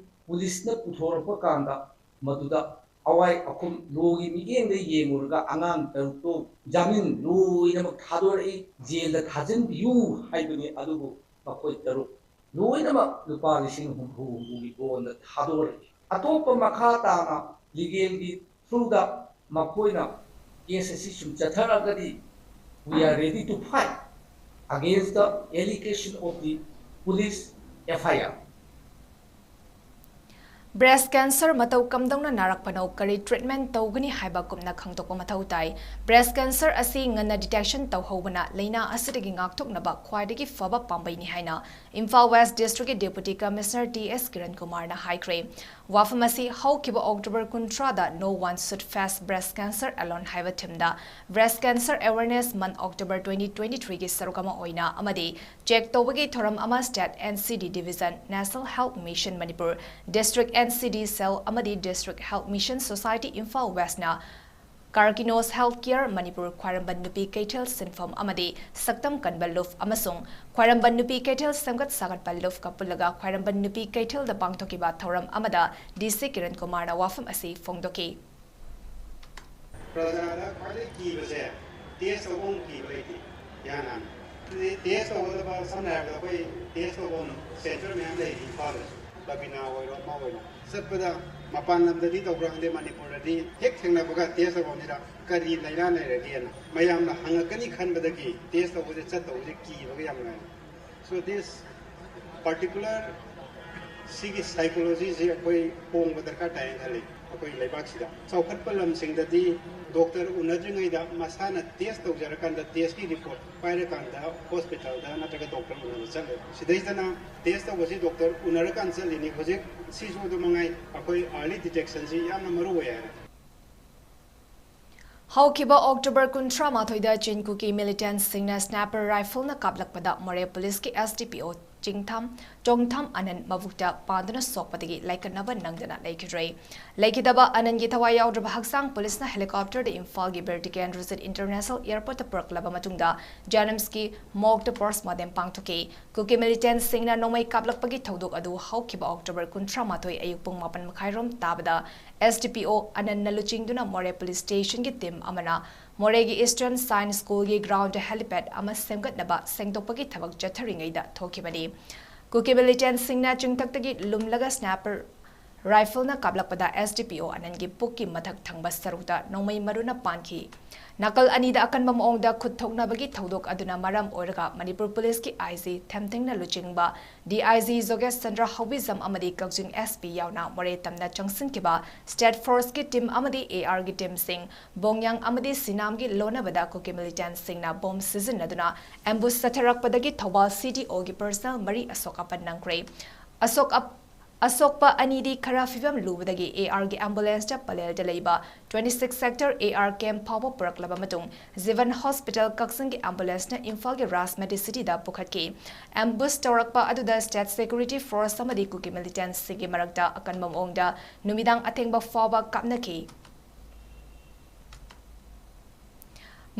ꯄꯨꯂꯤꯁꯅ ꯄꯨꯊꯣꯔꯛꯄ ꯀꯥꯟꯗ ꯃꯗꯨꯗ ꯑꯋꯥꯏ ꯑꯈꯨꯝ lawꯒꯤ ꯃꯤꯠꯌꯦꯡꯗ ꯌꯦꯡꯉꯨꯔꯒ ꯑꯉꯥꯡ ꯇꯔꯨꯛꯇꯣ ꯖꯥꯃꯤꯟ ꯂꯣꯏꯅꯃꯛ ꯊꯥꯗꯣꯔꯛꯏ, jailꯗ ꯊꯥꯖꯤꯟꯕꯤꯌꯨ ꯍꯥꯏꯕꯅꯤ꯫ ꯑꯗꯨꯕꯨ ꯃꯈꯣꯏ ꯇꯔꯨꯛ ꯂꯣꯏꯅꯃꯛ ꯂꯨꯄꯥ ꯂꯤꯁꯤꯡ ꯍꯨꯝꯐꯨ ꯍꯨꯝꯐꯨꯒꯤ bondꯗ ꯊꯥꯗꯣꯔꯛꯏ꯫ ꯑꯇꯣꯞꯄ ꯃꯈꯥ ꯇꯥꯅ legalꯒꯤ throughꯗ ꯃꯈꯣꯏꯅ case ꯑꯁꯤ ꯁꯨꯝ ꯆꯠꯊꯔꯛꯑꯒꯗꯤ, we are ready to fight against the allegation of the police F I R. Breast cancer ꯃꯇꯧ ꯀꯝꯗꯧꯅ ꯅꯥꯔꯛꯄꯅꯣ, ꯀꯔꯤ treatment ꯇꯧꯒꯅꯤ ꯍꯥꯏꯕ ꯀꯨꯞꯅ ꯈꯪꯗꯣꯛꯄ ꯃꯊꯧ ꯇꯥꯏ꯫ Breast cancer ꯑꯁꯤ ꯉꯟꯅ detection ꯇꯧꯍꯧꯕꯅ ꯂꯥꯏꯅꯥ ꯑꯁꯤꯗꯒꯤ ꯉꯥꯛꯊꯣꯛꯅꯕ ꯈ꯭ꯋꯥꯏꯗꯒꯤ ꯐꯕ ꯄꯥꯝꯕꯩꯅꯤ ꯍꯥꯏꯅ Imphal West Districtꯀꯤ Deputy Commissioner T S Kiran Kumarꯅ ꯍꯥꯏꯈ꯭ꯔꯦ꯫ ꯋꯥꯐꯝ ꯑꯁꯤ ꯍꯧꯈꯤꯕ October ꯀꯨꯟꯊ꯭ꯔꯥꯗ No One Should Face Breast Cancer Alone ꯍꯥꯏꯕ themeꯗ Breast Cancer Awareness Month October twenty twenty-threeꯒꯤ ꯁꯔꯨꯛ ꯑꯃ ꯑꯣꯏꯅ ꯑꯃꯗꯤ check ꯇꯧꯕꯒꯤ ꯊꯧꯔꯝ ꯑꯃ State N C D Division, National Health Mission Manipur, District N C D Cell ꯑꯃꯗꯤ District Health Mission Society Imphal Westꯅ Karkinos Healthcare Manipur, ꯈ꯭ꯋꯥꯏꯔꯝꯕꯟ ꯅꯨꯄꯤ ꯀꯩꯊꯦꯜ ꯁꯤꯟꯐꯝ ꯑꯃꯗꯤ ꯁꯛꯇꯝ ꯀꯟꯕ ꯂꯨꯞ ꯑꯃꯁꯨꯡ ꯈ꯭ꯋꯥꯏꯔꯝꯕꯟ ꯅꯨꯄꯤ ꯀꯩꯊꯦꯜ ꯁꯦꯝꯒꯠ ꯁꯥꯒꯠꯄ ꯂꯨꯞꯀ ꯄꯨꯜꯂꯒ ꯈ꯭ꯋꯥꯏꯔꯝꯕꯟ ꯅꯨꯄꯤ ꯀꯩꯊꯦꯜꯗ ꯄꯥꯡꯊꯣꯛꯈꯤꯕ ꯊꯧꯔꯝ ꯑꯃꯗ D C Kiran Kumarꯅ ꯋꯥꯐꯝ ꯑꯁꯤ ꯐꯣꯡꯗꯣꯛꯈꯤ꯫ ꯄ꯭ꯔꯖꯥꯗ ꯈ꯭ꯋꯥꯏꯗꯒꯤ ꯀꯤꯕꯁꯦ test ꯇꯧꯕ ꯑꯃꯨꯛ ꯀꯤꯕ ꯂꯩꯇꯦ꯫ ꯒ꯭ꯌꯥꯟ ꯇꯥꯅ꯫ ꯑꯗꯨꯗꯤ test ꯇꯧꯒꯗꯕ, ꯁꯝꯅ ꯍꯥꯏꯔꯕꯗ ꯑꯩꯈꯣꯏ test ꯇꯧꯐꯝ center ꯃꯌꯥꯝ ꯂꯩꯔꯤ ꯏꯝꯐꯥꯜꯗꯁꯨ꯫ ꯕꯕꯤꯅꯥ ꯑꯣꯏꯔꯣ, ꯑꯃ ꯑꯣꯏꯔꯣ꯫ ꯆꯠꯄꯗ ꯃꯄꯥꯟ ꯂꯝꯗꯗꯤ ꯇꯧꯕ꯭ꯔꯥ ꯈꯪꯗꯦ, ꯃꯅꯤꯄꯨꯔꯗꯗꯤ ꯍꯦꯛ ꯊꯦꯡꯅꯕꯒ test ꯇꯧꯐꯝꯁꯤꯗ ꯀꯔꯤ ꯂꯥꯏꯅꯥ ꯂꯩꯔꯒꯦꯅ ꯃꯌꯥꯝꯅ ꯍꯪꯉꯛꯀꯅꯤ ꯈꯟꯕꯗꯒꯤ test ꯇꯧꯕꯁꯦ, ꯆꯠꯇꯧꯕꯁꯦ ꯀꯤꯕꯒ ꯌꯥꯝ ꯂꯩꯔꯦ꯫ So this particular ꯁꯤꯒꯤ psychologyꯁꯤ ꯑꯩꯈꯣꯏ ꯍꯣꯡꯕ ꯗꯔꯀꯥꯔ ꯇꯥꯏꯅ ꯈꯜꯂꯤ꯫ ꯑꯩꯈꯣꯏ ꯂꯩꯕꯥꯛꯁꯤꯗ ꯆꯥꯎꯈꯠꯄ ꯂꯝꯁꯤꯡꯗꯗꯤ ꯗꯣꯛꯇꯔ ꯎꯅꯗ꯭ꯔꯤꯉꯩꯗ ꯃꯁꯥꯅ ꯇꯦꯁ ꯇꯧꯖꯔꯀꯥꯟꯗ ꯇꯦꯁꯀꯤ ꯔꯤꯄꯣꯔꯠ ꯄꯥꯏꯔꯀꯥꯟꯗ ꯍꯣꯁꯄꯤꯇꯥꯜꯗ ꯅꯠꯇ꯭ꯔꯒ ꯗꯣꯛꯇꯔ ꯎꯅꯕ ꯆꯠꯂꯦ꯫ ꯁꯤꯗꯩꯗꯅ ꯇꯦꯁ ꯇꯧꯕꯁꯤ ꯗꯣꯛꯇꯔ ꯎꯅꯔꯀꯥꯟꯗ ꯆꯠꯂꯤꯅꯤ꯫ ꯍꯧꯖꯤꯛ ꯁꯤꯁꯨ ꯑꯗꯨ ꯃꯉꯥꯏ, ꯑꯩꯈꯣꯏ ꯑꯥꯔꯂꯤ ꯗꯤꯇꯦꯛꯁꯟꯁꯤ ꯌꯥꯝꯅ ꯃꯔꯨ ꯑꯣꯏ ꯍꯥꯏꯔꯦ꯫ ꯍꯧꯈꯤꯕ ꯑꯣꯛꯇꯣꯕꯔ ꯀꯨꯟꯊ꯭ꯔꯥ ꯃꯥꯊꯣꯏꯗ ꯆꯤꯟ ꯀꯨꯀꯤ ꯃꯤꯂꯤꯇꯦꯟꯠꯁꯤꯡꯅ ꯁ꯭ꯅꯥꯏꯄꯔ ꯔꯥꯏꯐꯜꯅ ꯀꯥꯞꯂꯛꯄꯗ ꯃꯣꯔꯦ ꯄꯨꯂꯤꯁꯀꯤ ꯑꯦꯁ ꯗꯤ ꯄꯤ ꯑꯣ ꯆꯤꯡꯊꯥꯝ ꯆꯣꯡꯊꯥꯝ ꯑꯅꯟ ꯃꯕꯨꯛꯇ ꯄꯥꯟꯗꯨꯅ ꯁꯣꯛꯄꯗꯒꯤ ꯂꯥꯏꯀꯠꯅꯕ ꯅꯪꯗꯅ ꯂꯩꯈꯤꯗ꯭ꯔꯦ꯫ ꯂꯩꯈꯤꯗꯕ ꯑꯅꯟꯒꯤ ꯊꯋꯥꯏ ꯌꯥꯎꯗ꯭ꯔꯕ ꯍꯛꯆꯥꯡ ꯄꯨꯂꯤꯁꯅ ꯍꯦꯂꯤꯀꯣꯞꯇꯔꯗ ꯏꯝꯐꯥꯜꯒꯤ ꯕꯤꯔ ꯇꯤꯀꯦꯟꯗ꯭ꯔꯖꯤꯠ ꯏꯟꯇꯔꯅꯦꯁꯅꯦꯜ ꯑꯦꯌꯔꯄꯣꯔꯠꯇ ꯄꯨꯔꯛꯂꯕ ꯃꯇꯨꯡꯗ ꯖꯦꯅꯤꯝꯁꯀꯤ ꯃꯣꯔꯒꯇ ꯄꯣꯁꯃꯣꯔꯇꯦꯝ ꯄꯥꯡꯊꯣꯛꯈꯤ꯫ ꯀꯨꯀꯤ ꯃꯤꯂꯤꯇꯦꯟꯠꯁꯤꯡꯅ ꯅꯣꯡꯃꯩ ꯀꯥꯞꯂꯛꯄꯒꯤ ꯊꯧꯗꯣꯛ ꯑꯗꯨ ꯍꯧꯈꯤꯕ ꯑꯣꯛꯇꯣꯕꯔ ꯀꯨꯟꯊ꯭ꯔꯥ ꯃꯥꯊꯣꯏ ꯑꯌꯨꯛ ꯄꯨꯡ ꯃꯥꯄꯟ ꯃꯈꯥꯏꯔꯣꯝ ꯇꯥꯕꯗ ꯑꯦꯁ ꯗꯤ ꯄꯤ ꯑꯣ ꯑꯅꯟꯅ ꯂꯨꯆꯤꯡꯗꯨꯅ ꯃꯣꯔꯦ ꯄꯨꯂꯤꯁ ꯁ꯭ꯇꯦꯁꯟꯒꯤ ꯇꯤꯝ ꯑꯃꯅ ꯃꯣꯔꯦꯒꯤ ꯏꯁꯇꯔꯟ ꯁꯥꯏꯟꯁ ꯁ꯭ꯀꯨꯜꯒꯤ ꯒ꯭ꯔꯥꯎꯟꯗ ꯍꯦꯂꯤꯄꯦꯗ ꯑꯃ ꯁꯦꯝꯒꯠꯅꯕ ꯁꯦꯡꯗꯣꯛꯄꯒꯤ ꯊꯕꯛ ꯆꯠꯊꯔꯤꯉꯩꯗ ꯊꯣꯛꯈꯤꯕꯅꯤ꯫ ꯀꯨꯀꯤ ꯃꯤꯂꯤꯇꯦꯟꯠꯁꯤꯡꯅ ꯆꯤꯡꯊꯛꯇꯒꯤ ꯂꯨꯝꯂꯒ ꯁ꯭ꯅꯥꯏꯄꯔ ꯔꯥꯏꯐꯜꯅ ꯀꯥꯞꯂꯛꯄꯗ ꯑꯦꯁ ꯗꯤ ꯄꯤ ꯑꯣ ꯑꯅꯟꯒꯤ ꯄꯨꯛꯀꯤ ꯃꯊꯛ ꯊꯪꯕ ꯁꯔꯨꯛꯇ ꯅꯣꯡꯃꯩ ꯃꯔꯨꯅ ꯄꯥꯟꯈꯤ꯫ ꯅꯥꯀꯜ ꯑꯅꯤꯗ ꯑꯀꯟꯕ ꯃꯑꯣꯡꯗ ꯈꯨꯠ ꯊꯣꯛꯅꯕꯒꯤ ꯊꯧꯗꯣꯛ ꯑꯗꯨꯅ ꯃꯔꯝ ꯑꯣꯏꯔꯒ ꯃꯅꯤꯄꯨꯔ ꯄꯨꯂꯤꯁꯀꯤ ꯑꯥꯏ ꯖꯤ ꯊꯦꯝꯊꯤꯡꯅ ꯂꯨꯆꯤꯡꯕ ꯗꯤ ꯑꯥꯏ ꯖꯤ ꯖꯣꯒꯦꯁ ꯆꯟꯗ꯭ꯔ ꯍꯧꯕꯤꯖꯝ ꯑꯃꯗꯤ ꯀꯛꯆꯤꯡ ꯑꯦꯁ ꯄꯤ ꯌꯥꯎꯅ ꯃꯣꯔꯦ ꯇꯝꯅ ꯆꯪꯁꯤꯟꯈꯤꯕ ꯁ꯭ꯇꯦꯠ ꯐꯣꯔꯁꯀꯤ ꯇꯤꯝ ꯑꯃꯗꯤ ꯑꯦ ꯑꯥꯔꯒꯤ ꯇꯤꯝꯁꯤꯡ ꯕꯣꯡꯌꯥꯡ ꯑꯃꯗꯤ ꯁꯤꯅꯥꯝꯒꯤ ꯂꯣꯟꯅꯕꯗ ꯀꯨꯀꯤ ꯃꯤꯂꯤꯇꯦꯟꯠꯁꯤꯡꯅ ꯕꯣꯝ ꯁꯤꯖꯤꯟꯅꯗꯨꯅ ꯑꯦꯝꯕꯨꯁ ꯆꯠꯊꯔꯛꯄꯗꯒꯤ ꯊꯧꯕꯥꯜ ꯁꯤ ꯗꯤ ꯑꯣꯒꯤ ꯄꯔꯁꯅꯦꯜ ꯃꯔꯤ ꯑꯁꯣꯛ ꯑꯄꯟ ꯅꯪꯈ꯭ꯔꯦ꯫ ꯑꯁꯣꯛ ꯑꯞ-, ꯑꯁꯣꯛꯄ ꯑꯅꯤꯗꯤ ꯈꯔ ꯐꯤꯕꯝ ꯂꯨꯕꯗꯒꯤ ꯑꯦ ꯑꯥꯔꯒꯤ ꯑꯦꯝꯕꯨꯂꯦꯟꯁꯇ ꯄꯂꯦꯜꯗ ꯂꯩꯕ twenty six sector A R camp ꯐꯥꯎꯕ ꯄꯨꯔꯛꯂꯕ ꯃꯇꯨꯡ ꯖꯤꯕꯟ ꯍꯣꯁꯄꯤꯇꯥꯜ ꯀꯛꯆꯤꯡꯒꯤ ꯑꯦꯝꯕꯨꯂꯦꯟꯁꯅ ꯏꯝꯐꯥꯜꯒꯤ ꯔꯥꯖ ꯃꯦꯗꯤꯁꯤꯇꯤꯗ ꯄꯨꯈꯠꯈꯤ꯫ ꯑꯦꯝꯕꯨꯁ ꯇꯧꯔꯛꯄ ꯑꯗꯨꯗ ꯁ꯭ꯇꯦꯠ ꯁꯦꯀ꯭ꯌꯨꯔꯤꯇꯤ ꯐꯣꯔꯁ ꯑꯃꯗꯤ ꯀꯨꯀꯤ ꯃꯤꯂꯤꯇꯦꯟꯠꯁꯤꯡꯒꯤ ꯃꯔꯛꯇ ꯑꯀꯟꯕ ꯃꯑꯣꯡꯗ ꯅꯨꯃꯤꯗꯥꯡ ꯑꯊꯦꯡꯕ ꯐꯥꯎꯕ ꯀꯥꯞꯅꯈꯤ꯫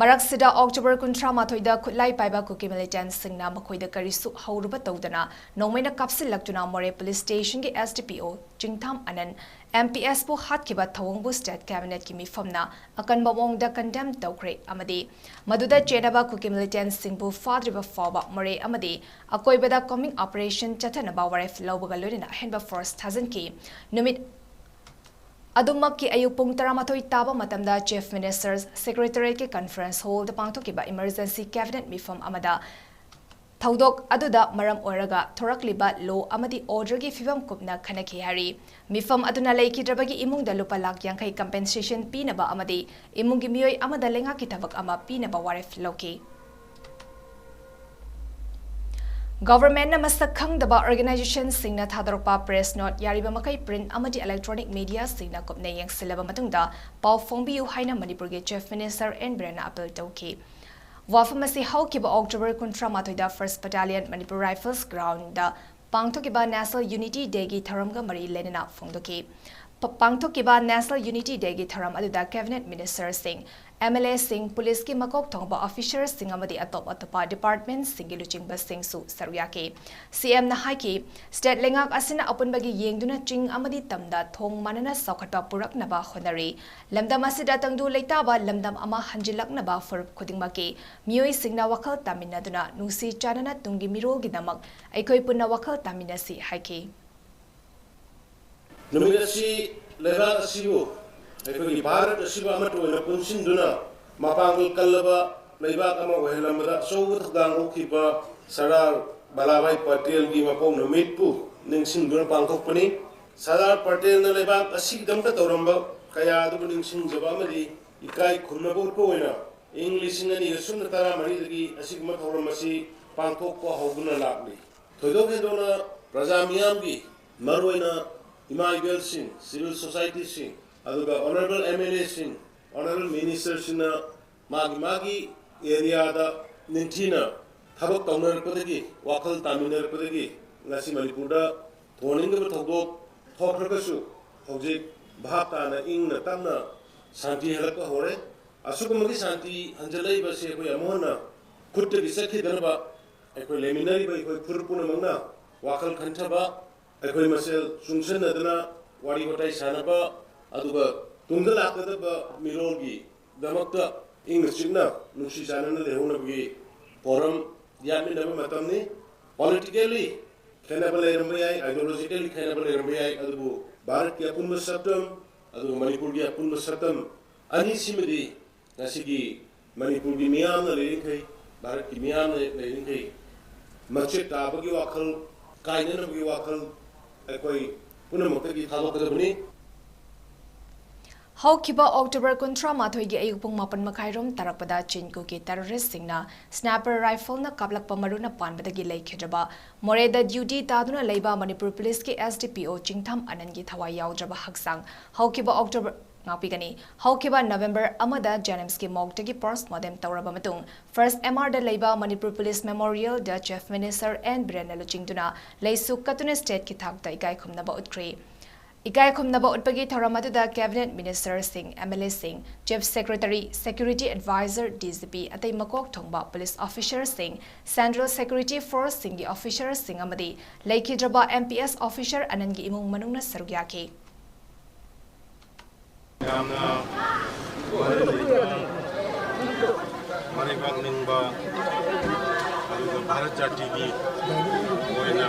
ꯃꯔꯛꯁꯤꯗ ꯑꯣꯛꯇꯣꯕꯔ ꯀꯨꯟꯊ꯭ꯔꯥ ꯃꯥꯊꯣꯏꯗ ꯈꯨꯠꯂꯥꯏ ꯄꯥꯏꯕ ꯀꯨꯀꯤ ꯃꯤꯂꯤꯇꯦꯟꯠꯁꯤꯡꯅ ꯃꯈꯣꯏꯗ ꯀꯔꯤꯁꯨ ꯍꯧꯔꯨꯕ ꯇꯧꯗꯅ ꯅꯣꯡꯃꯩꯅ ꯀꯥꯞꯁꯤꯜꯂꯛꯇꯨꯅ ꯃꯣꯔꯦ ꯄꯨꯂꯤꯁ ꯁ꯭ꯇꯦꯁꯟꯒꯤ ꯑꯦꯁ ꯗꯤ ꯄꯤ ꯑꯣ ꯆꯤꯡꯊꯥꯝ ꯑꯅꯟ, ꯑꯦꯝ ꯄꯤ ꯑꯦꯁꯄꯨ ꯍꯥꯠꯈꯤꯕ ꯊꯧꯑꯣꯡꯕꯨ ꯁ꯭ꯇꯦꯠ ꯀꯦꯕꯤꯅꯦꯠꯀꯤ ꯃꯤꯐꯝꯅ ꯑꯀꯟꯕ ꯃꯑꯣꯡꯗ ꯀꯟꯗꯦꯝ ꯇꯧꯈ꯭ꯔꯦ ꯑꯃꯗꯤ ꯃꯗꯨꯗ ꯆꯦꯟꯅꯕ ꯀꯨꯀꯤ ꯃꯤꯂꯤꯇꯦꯟꯠꯁꯤꯡꯕꯨ ꯐꯥꯗ꯭ꯔꯤꯕ ꯐꯥꯎꯕ ꯃꯣꯔꯦ ꯑꯃꯗꯤ ꯑꯀꯣꯏꯕꯗ ꯀꯣꯝꯕꯤꯡ ꯑꯣꯄꯔꯦꯁꯟ ꯆꯠꯊꯅꯕ ꯋꯥꯔꯦꯞ ꯂꯧꯕꯒ ꯂꯣꯏꯅꯅ ꯑꯍꯦꯟꯕ ꯐꯣꯔꯁ ꯊꯥꯖꯤꯟꯈꯤ꯫ ꯅꯨꯃꯤꯠ ꯑꯗꯨꯃꯛꯀꯤ ꯑꯌꯨꯛ ꯄꯨꯡ ꯇꯔꯥꯃꯥꯊꯣꯏ ꯇꯥꯕ ꯃꯇꯝꯗ ꯆꯤꯐ ꯃꯤꯅꯤꯁꯇꯔ ꯁꯦꯀ꯭ꯔꯦꯇꯔꯤꯌꯦꯠꯀꯤ ꯀꯟꯐꯔꯦꯟꯁ ꯍꯣꯜꯗ ꯄꯥꯡꯊꯣꯛꯈꯤꯕ ꯏꯃꯔꯖꯦꯟꯁꯤ ꯀꯦꯕꯤꯅꯦꯠ ꯃꯤꯐꯝ ꯑꯃꯗ ꯊꯧꯗꯣꯛ ꯑꯗꯨꯗ ꯃꯔꯝ ꯑꯣꯏꯔꯒ ꯊꯣꯔꯛꯂꯤꯕ law ꯑꯃꯗꯤ orderꯒꯤ ꯐꯤꯕꯝ ꯀꯨꯞꯅ ꯈꯟꯅꯈꯤ ꯍꯥꯏꯔꯤ꯫ ꯃꯤꯐꯝ ꯑꯗꯨꯅ ꯂꯩꯈꯤꯗ꯭ꯔꯕꯒꯤ ꯏꯃꯨꯡꯗ ꯂꯨꯄꯥ ꯂꯥꯈ ꯌꯥꯡꯈꯩ compensation ꯄꯤꯅꯕ ꯑꯃꯗꯤ ꯏꯃꯨꯡꯒꯤ ꯃꯤꯑꯣꯏ ꯑꯃꯗ ꯂꯩꯉꯥꯛꯀꯤ ꯊꯕꯛ ꯑꯃ ꯄꯤꯅꯕ ꯋꯥꯔꯦꯞ ꯂꯧꯈꯤ꯫ Governmentꯅ ꯃꯁꯛ ꯈꯪꯗꯕ organizationꯁꯤꯡꯅ ꯊꯥꯗꯣꯔꯛꯄ press note ꯌꯥꯔꯤꯕ ꯃꯈꯩ print ꯑꯃꯗꯤ electronic mediaꯁꯤꯡꯅ ꯀꯨꯞꯅ ꯌꯦꯡꯁꯤꯜꯂꯕ ꯃꯇꯨꯡꯗ ꯄꯥꯎ ꯐꯣꯡꯕꯤꯌꯨ ꯍꯥꯏꯅ ꯃꯅꯤꯄꯨꯔꯒꯤ Chief Minister ꯑꯦꯟ ꯕꯤꯔꯦꯟꯅ appeal ꯇꯧꯈꯤ꯫ ꯋꯥꯐꯝ ꯑꯁꯤ ꯍꯧꯈꯤꯕ October ꯀꯨꯟꯊ꯭ꯔꯥꯃꯥꯊꯣꯏꯗ First Battalion Manipur Rifles groundꯗ ꯄꯥꯡꯊꯣꯛꯈꯤꯕ National Unity Dayꯒꯤ ꯊꯧꯔꯝꯒ ꯃꯔꯤ ꯂꯩꯅꯅ ꯐꯣꯡꯗꯣꯛꯈꯤ꯫ ꯄ-, ꯄꯥꯡꯊꯣꯛꯈꯤꯕ National Unity Dayꯒꯤ ꯊꯧꯔꯝ ꯑꯗꯨꯗ Cabinet Ministerꯁꯤꯡ, MLAꯁꯤꯡ, ꯄꯨꯂꯤꯁꯀꯤ ꯃꯀꯣꯛ ꯊꯣꯡꯕ officerꯁꯤꯡ ꯑꯃꯗꯤ ꯑꯇꯣꯞ ꯑꯇꯣꯞꯄ departmentꯁꯤꯡꯒꯤ ꯂꯨꯆꯤꯡꯕꯁꯤꯡꯁꯨ ꯁꯔꯨꯛ ꯌꯥꯈꯤ꯫ CMꯅ ꯍꯥꯏꯈꯤ, state ꯂꯩꯉꯥꯛ ꯑꯁꯤꯅ ꯑꯄꯨꯟꯕꯒꯤ ꯌꯦꯡꯗꯨꯅ ꯆꯤꯡ ꯑꯃꯗꯤ ꯇꯝꯗ ꯊꯣꯡ ꯃꯥꯟꯅꯅ ꯆꯥꯎꯈꯠꯄ ꯄꯨꯔꯛꯅꯕ ꯍꯣꯠꯅꯔꯤ꯫ ꯂꯝꯗꯝ ꯑꯁꯤꯗ ꯇꯪꯗꯨ ꯂꯩꯇꯥꯕ ꯂꯝꯗꯝ ꯑꯃ ꯍꯟꯖꯤꯜꯂꯛꯅꯕ ꯐꯨꯔꯨꯞ ꯈꯨꯗꯤꯡꯃꯛꯀꯤ ꯃꯤꯑꯣꯏꯁꯤꯡꯅ ꯋꯥꯈꯜ ꯇꯥꯃꯤꯟꯅꯗꯨꯅ ꯅꯨꯡꯁꯤ ꯆꯥꯟꯅꯅ ꯇꯨꯡꯒꯤ ꯃꯤꯔꯣꯜꯒꯤꯗꯃꯛ ꯑꯩꯈꯣꯏ ꯄꯨꯟꯅ ꯋꯥꯈꯜ ꯇꯥꯃꯤꯟꯅꯁꯤ ꯍꯥꯏꯈꯤ꯫ ꯅꯨꯃꯤꯠ ꯑꯁꯤ ꯂꯩꯕꯥꯛ ꯑꯁꯤꯕꯨ, ꯑꯩꯈꯣꯏꯒꯤ ꯚꯥꯔꯠ ꯑꯁꯤꯕꯨ ꯑꯃꯠꯇ ꯑꯣꯏꯅ ꯄꯨꯟꯁꯤꯟꯗꯨꯅ ꯃꯄꯥꯡꯒꯜ ꯀꯜꯂꯕ ꯂꯩꯕꯥꯛ ꯑꯃ ꯑꯣꯏꯍꯜꯂꯝꯕꯗ ꯑꯆꯧꯕ ꯊꯧꯗꯥꯡ ꯂꯧꯈꯤꯕ ꯁꯔꯗꯥꯔ ꯚꯜꯂꯥꯚꯥꯏ ꯄꯇꯦꯜꯒꯤ ꯃꯄꯣꯛ ꯅꯨꯃꯤꯠꯄꯨ ꯅꯤꯡꯁꯤꯡꯗꯨꯅ ꯄꯥꯡꯊꯣꯛꯄꯅꯤ꯫ ꯁꯔꯗꯥꯔ ꯄꯇꯦꯜꯅ ꯂꯩꯕꯥꯛ ꯑꯁꯤꯒꯤꯗꯃꯛꯇ ꯇꯧꯔꯝꯕ ꯀꯌꯥ ꯑꯗꯨꯕꯨ ꯅꯤꯡꯁꯤꯡꯖꯕ ꯑꯃꯗꯤ ꯏꯀꯥꯏ ꯈꯨꯝꯅꯕ ꯎꯠꯄ ꯑꯣꯏꯅ ꯏꯪ ꯂꯤꯁꯤꯡ ꯑꯅꯤꯒ ꯁꯨꯞꯅ ꯇꯔꯥꯃꯔꯤꯗꯒꯤ ꯑꯁꯤꯒꯨꯝꯕ ꯊꯧꯔꯝ ꯑꯁꯤ ꯄꯥꯡꯊꯣꯛꯄ ꯍꯧꯗꯨꯅ ꯂꯥꯛꯂꯤ꯫ ꯊꯣꯏꯗꯣꯛ ꯍꯦꯟꯗꯣꯛꯅ ꯄ꯭ꯔꯖꯥ ꯃꯤꯌꯥꯝꯒꯤ, ꯃꯔꯨꯑꯣꯏꯅ ꯏꯃꯥ ꯏꯕꯦꯜꯁꯤꯡ, civil societyꯁꯤꯡ, ꯑꯗꯨꯒ honourable MLAꯁꯤꯡ, honourable ministerꯁꯤꯡꯅ ꯃꯥꯒꯤ ꯃꯥꯒꯤ areaꯗ ꯅꯤꯡꯊꯤꯅ ꯊꯕꯛ ꯇꯧꯅꯔꯛꯄꯗꯒꯤ, ꯋꯥꯈꯜ ꯇꯥꯃꯤꯟꯅꯔꯛꯄꯗꯒꯤ ꯉꯁꯤ ꯃꯅꯤꯄꯨꯔꯗ ꯊꯣꯛꯍꯟꯅꯤꯡꯗꯕ ꯊꯧꯗꯣꯛ ꯊꯣꯛꯈ꯭ꯔꯒꯁꯨ ꯍꯧꯖꯤꯛ ꯚꯥꯞ ꯇꯥꯅ ꯏꯪꯅ ꯇꯞꯅ ꯁꯥꯟꯇꯤ ꯍꯜꯂꯛꯄ ꯍꯧꯔꯦ꯫ ꯑꯁꯨꯛꯀꯨꯝꯕꯒꯤ ꯁꯥꯟꯇꯤ ꯍꯟꯖꯤꯜꯂꯛꯏꯕꯁꯤ ꯑꯩꯈꯣꯏ ꯑꯃꯨꯛ ꯍꯟꯅ ꯈꯨꯠꯇꯒꯤ ꯆꯠꯈꯤꯗꯅꯕ ꯑꯩꯈꯣꯏ ꯂꯩꯃꯤꯟꯅꯔꯤꯕ ꯑꯩꯈꯣꯏ ꯐꯨꯔꯨꯞ ꯄꯨꯝꯅꯃꯛꯅ ꯋꯥꯈꯜ ꯈꯟꯊꯕ, ꯑꯩꯈꯣꯏ ꯃꯁꯦꯜ ꯆꯨꯡꯁꯤꯟꯅꯗꯨꯅ ꯋꯥꯔꯤ ꯋꯥꯇꯥꯏ ꯁꯥꯟꯅꯕ, ꯑꯗꯨꯒ ꯇꯨꯡꯗ ꯂꯥꯛꯀꯗꯕ ꯃꯤꯔꯣꯜꯒꯤꯗꯃꯛꯇ ꯏꯪꯅ ꯆꯤꯛꯅ ꯅꯨꯡꯁꯤ ꯆꯥꯟꯅꯅ ꯂꯩꯍꯧꯅꯕꯒꯤ ꯐꯣꯔꯝ ꯌꯥꯠꯃꯤꯟꯅꯕ ꯃꯇꯝꯅꯤ꯫ Politically ꯈꯦꯠꯅꯕ ꯂꯩꯔꯝꯕ ꯌꯥꯏ, ideologically ꯈꯦꯠꯅꯕ ꯂꯩꯔꯝꯕ ꯌꯥꯏ, ꯑꯗꯨꯕꯨ ꯚꯥꯔꯠꯀꯤ ꯑꯄꯨꯟꯕ ꯁꯛꯇꯝ ꯑꯗꯨꯒ ꯃꯅꯤꯄꯨꯔꯒꯤ ꯑꯄꯨꯟꯕ ꯁꯛꯇꯝ ꯑꯅꯤꯁꯤꯃꯗꯤ ꯉꯁꯤꯒꯤ ꯃꯅꯤꯄꯨꯔꯒꯤ ꯃꯤꯌꯥꯝꯅ ꯂꯩꯔꯤꯈꯩ, ꯚꯥꯔꯠꯀꯤ ꯃꯤꯌꯥꯝꯅ ꯂꯩꯔꯤꯈꯩ, ꯃꯆꯦꯠ ꯇꯥꯕꯒꯤ ꯋꯥꯈꯜ, ꯀꯥꯏꯅꯅꯕꯒꯤ ꯋꯥꯈꯜ ꯑꯩꯈꯣꯏ ꯄꯨꯝꯅꯃꯛꯇꯒꯤ ꯊꯥꯗꯣꯛꯀꯗꯕꯅꯤ꯫ ꯍꯧꯈꯤꯕ ꯑꯣꯛꯇꯣꯕꯔ ꯀꯨꯟꯊ꯭ꯔꯥ ꯃꯥꯊꯣꯏꯒꯤ ꯑꯌꯨꯛ ꯄꯨꯡ ꯃꯥꯄꯟ ꯃꯈꯥꯏꯔꯣꯝ ꯇꯥꯔꯛꯄꯗ ꯆꯤꯟ ꯀꯨꯀꯤ ꯇꯦꯔꯣꯔꯤꯁꯁꯤꯡꯅ ꯁ꯭ꯅꯥꯏꯄꯔ ꯔꯥꯏꯐꯜꯅ ꯀꯥꯞꯂꯛꯄ ꯃꯔꯨꯅ ꯄꯥꯟꯕꯗꯒꯤ ꯂꯩꯈꯤꯗ꯭ꯔꯕ ꯃꯣꯔꯦꯗ ꯗ꯭ꯌꯨꯇꯤ ꯇꯥꯗꯨꯅ ꯂꯩꯕ ꯃꯅꯤꯄꯨꯔ ꯄꯨꯂꯤꯁꯀꯤ S D P O ꯆꯤꯡꯊꯝ ꯑꯅꯟꯒꯤ ꯊꯋꯥꯏ ꯌꯥꯎꯗ꯭ꯔꯕ ꯍꯛꯆꯥꯡ ꯍꯧꯈꯤꯕ ꯑꯣꯛꯇꯣꯕꯔ ꯉꯥꯛꯄꯤꯒꯅꯤ꯫ ꯍꯧꯈꯤꯕ ꯅꯕꯦꯝꯕꯔ ꯑꯃꯗ JNIMSꯀꯤ morgueꯗꯒꯤ postmortem ꯇꯧꯔꯕ ꯃꯇꯨꯡ First M Rꯗ ꯂꯩꯕ ꯃꯅꯤꯄꯨꯔ ꯄꯨꯂꯤꯁ memorialꯗ Chief Minister N ꯕꯤꯔꯦꯟꯅ ꯂꯨꯆꯤꯡꯗꯨꯅ ꯂꯩꯁꯨ ꯀꯠꯇꯨꯅ stateꯀꯤ ꯊꯥꯛꯇ ꯏꯀꯥꯏ ꯈꯨꯝꯅꯕ ꯎꯠꯈ꯭ꯔꯤ꯫ ꯏꯀꯥꯏ ꯈꯨꯝꯅꯕ ꯎꯠꯄꯒꯤ ꯊꯧꯔꯝ ꯑꯗꯨꯗ cabinet ministerꯁꯤꯡ, MLAꯁꯤꯡ, chief secretary, security advisor, DGP, ꯑꯇꯩ ꯃꯀꯣꯛ ꯊꯣꯡꯕ police officerꯁꯤꯡ, central security forceꯁꯤꯡꯒꯤ officerꯁꯤꯡ ꯑꯃꯗꯤ ꯂꯩꯈꯤꯗ꯭ꯔꯕ MPS officer ꯑꯅꯟꯒꯤ ꯏꯃꯨꯡ ꯃꯅꯨꯡꯅ ꯁꯔꯨꯛ ꯌꯥꯈꯤ꯫ ꯌꯥꯝꯅ ꯃꯔꯩꯕꯥꯛ ꯅꯤꯡꯕ ꯑꯗꯨꯒ ꯚꯥꯔꯠ ꯖꯥꯇꯤꯒꯤ ꯑꯣꯏꯅ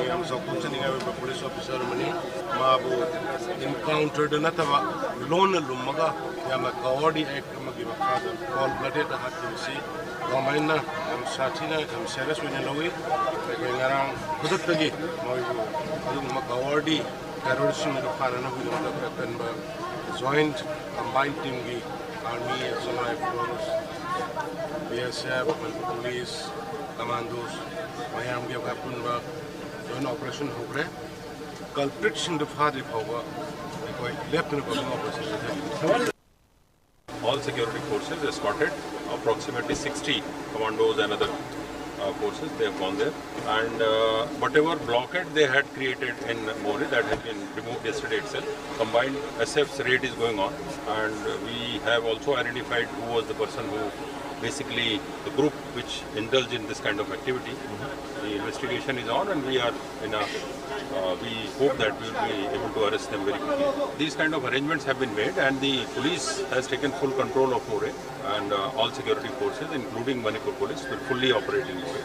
ꯌꯥꯝ ꯆꯥꯎꯊꯣꯛꯆꯅꯤꯡꯉꯥꯏ ꯑꯣꯏꯕ police officer ꯑꯃꯅꯤ꯫ ꯃꯥꯕꯨ encounterꯗ ꯅꯠꯇꯕ ꯂꯣꯟꯅ ꯂꯨꯝꯃꯒ ꯌꯥꯝꯅ cowardly act ꯑꯃꯒꯤ ꯃꯈꯥꯗ cold bloodedꯇ ꯍꯥꯠꯈꯤꯕꯁꯤ governmentꯅ ꯌꯥꯝ ꯁꯥꯊꯤꯅ ꯌꯥꯝ serious ꯑꯣꯏꯅ ꯂꯧꯏ꯫ ꯑꯩꯈꯣꯏ ꯉꯔꯥꯡ ꯈꯨꯗꯛꯇꯒꯤ ꯃꯣꯏꯕꯨ ꯑꯗꯨꯒꯨꯝꯕ cowardly terroristꯁꯤꯡ ꯑꯗꯨ ꯐꯥꯅꯅꯕꯒꯤꯗꯃꯛꯇ ꯑꯩꯈꯣꯏ ꯑꯀꯟꯕ joint combined teamꯒꯤ army, S N I force, BSF, Manipur police, commandos ꯃꯌꯥꯝꯒꯤ ꯑꯩꯈꯣꯏ ꯑꯄꯨꯟꯕ joint operation ꯍꯧꯈ꯭ꯔꯦ꯫ Culpritꯁꯤꯡꯗꯨ ꯐꯥꯗ꯭ꯔꯤ ꯐꯥꯎꯕ ꯑꯩꯈꯣꯏ ꯂꯦꯞꯇꯅ ꯑꯗꯨꯝ operation ꯆꯠꯊꯔꯤ꯫ All security forces escorted approximately sixty commandos and other uh, forces. They have gone there, and uh, whatever blockade they had created in Moreh, that has been removed yesterday itself. Combined S F's raid is going on, and we have also identified who was the person who, basically, the group which indulged in this kind of activity. The investigation is on, and we are in a, uh, we hope that we will be able to arrest them very quickly. These kind of arrangements have been made, and the police has taken full control of Moreh, and uh, all security forces, including Manipur Police, will fully operate in Moreh.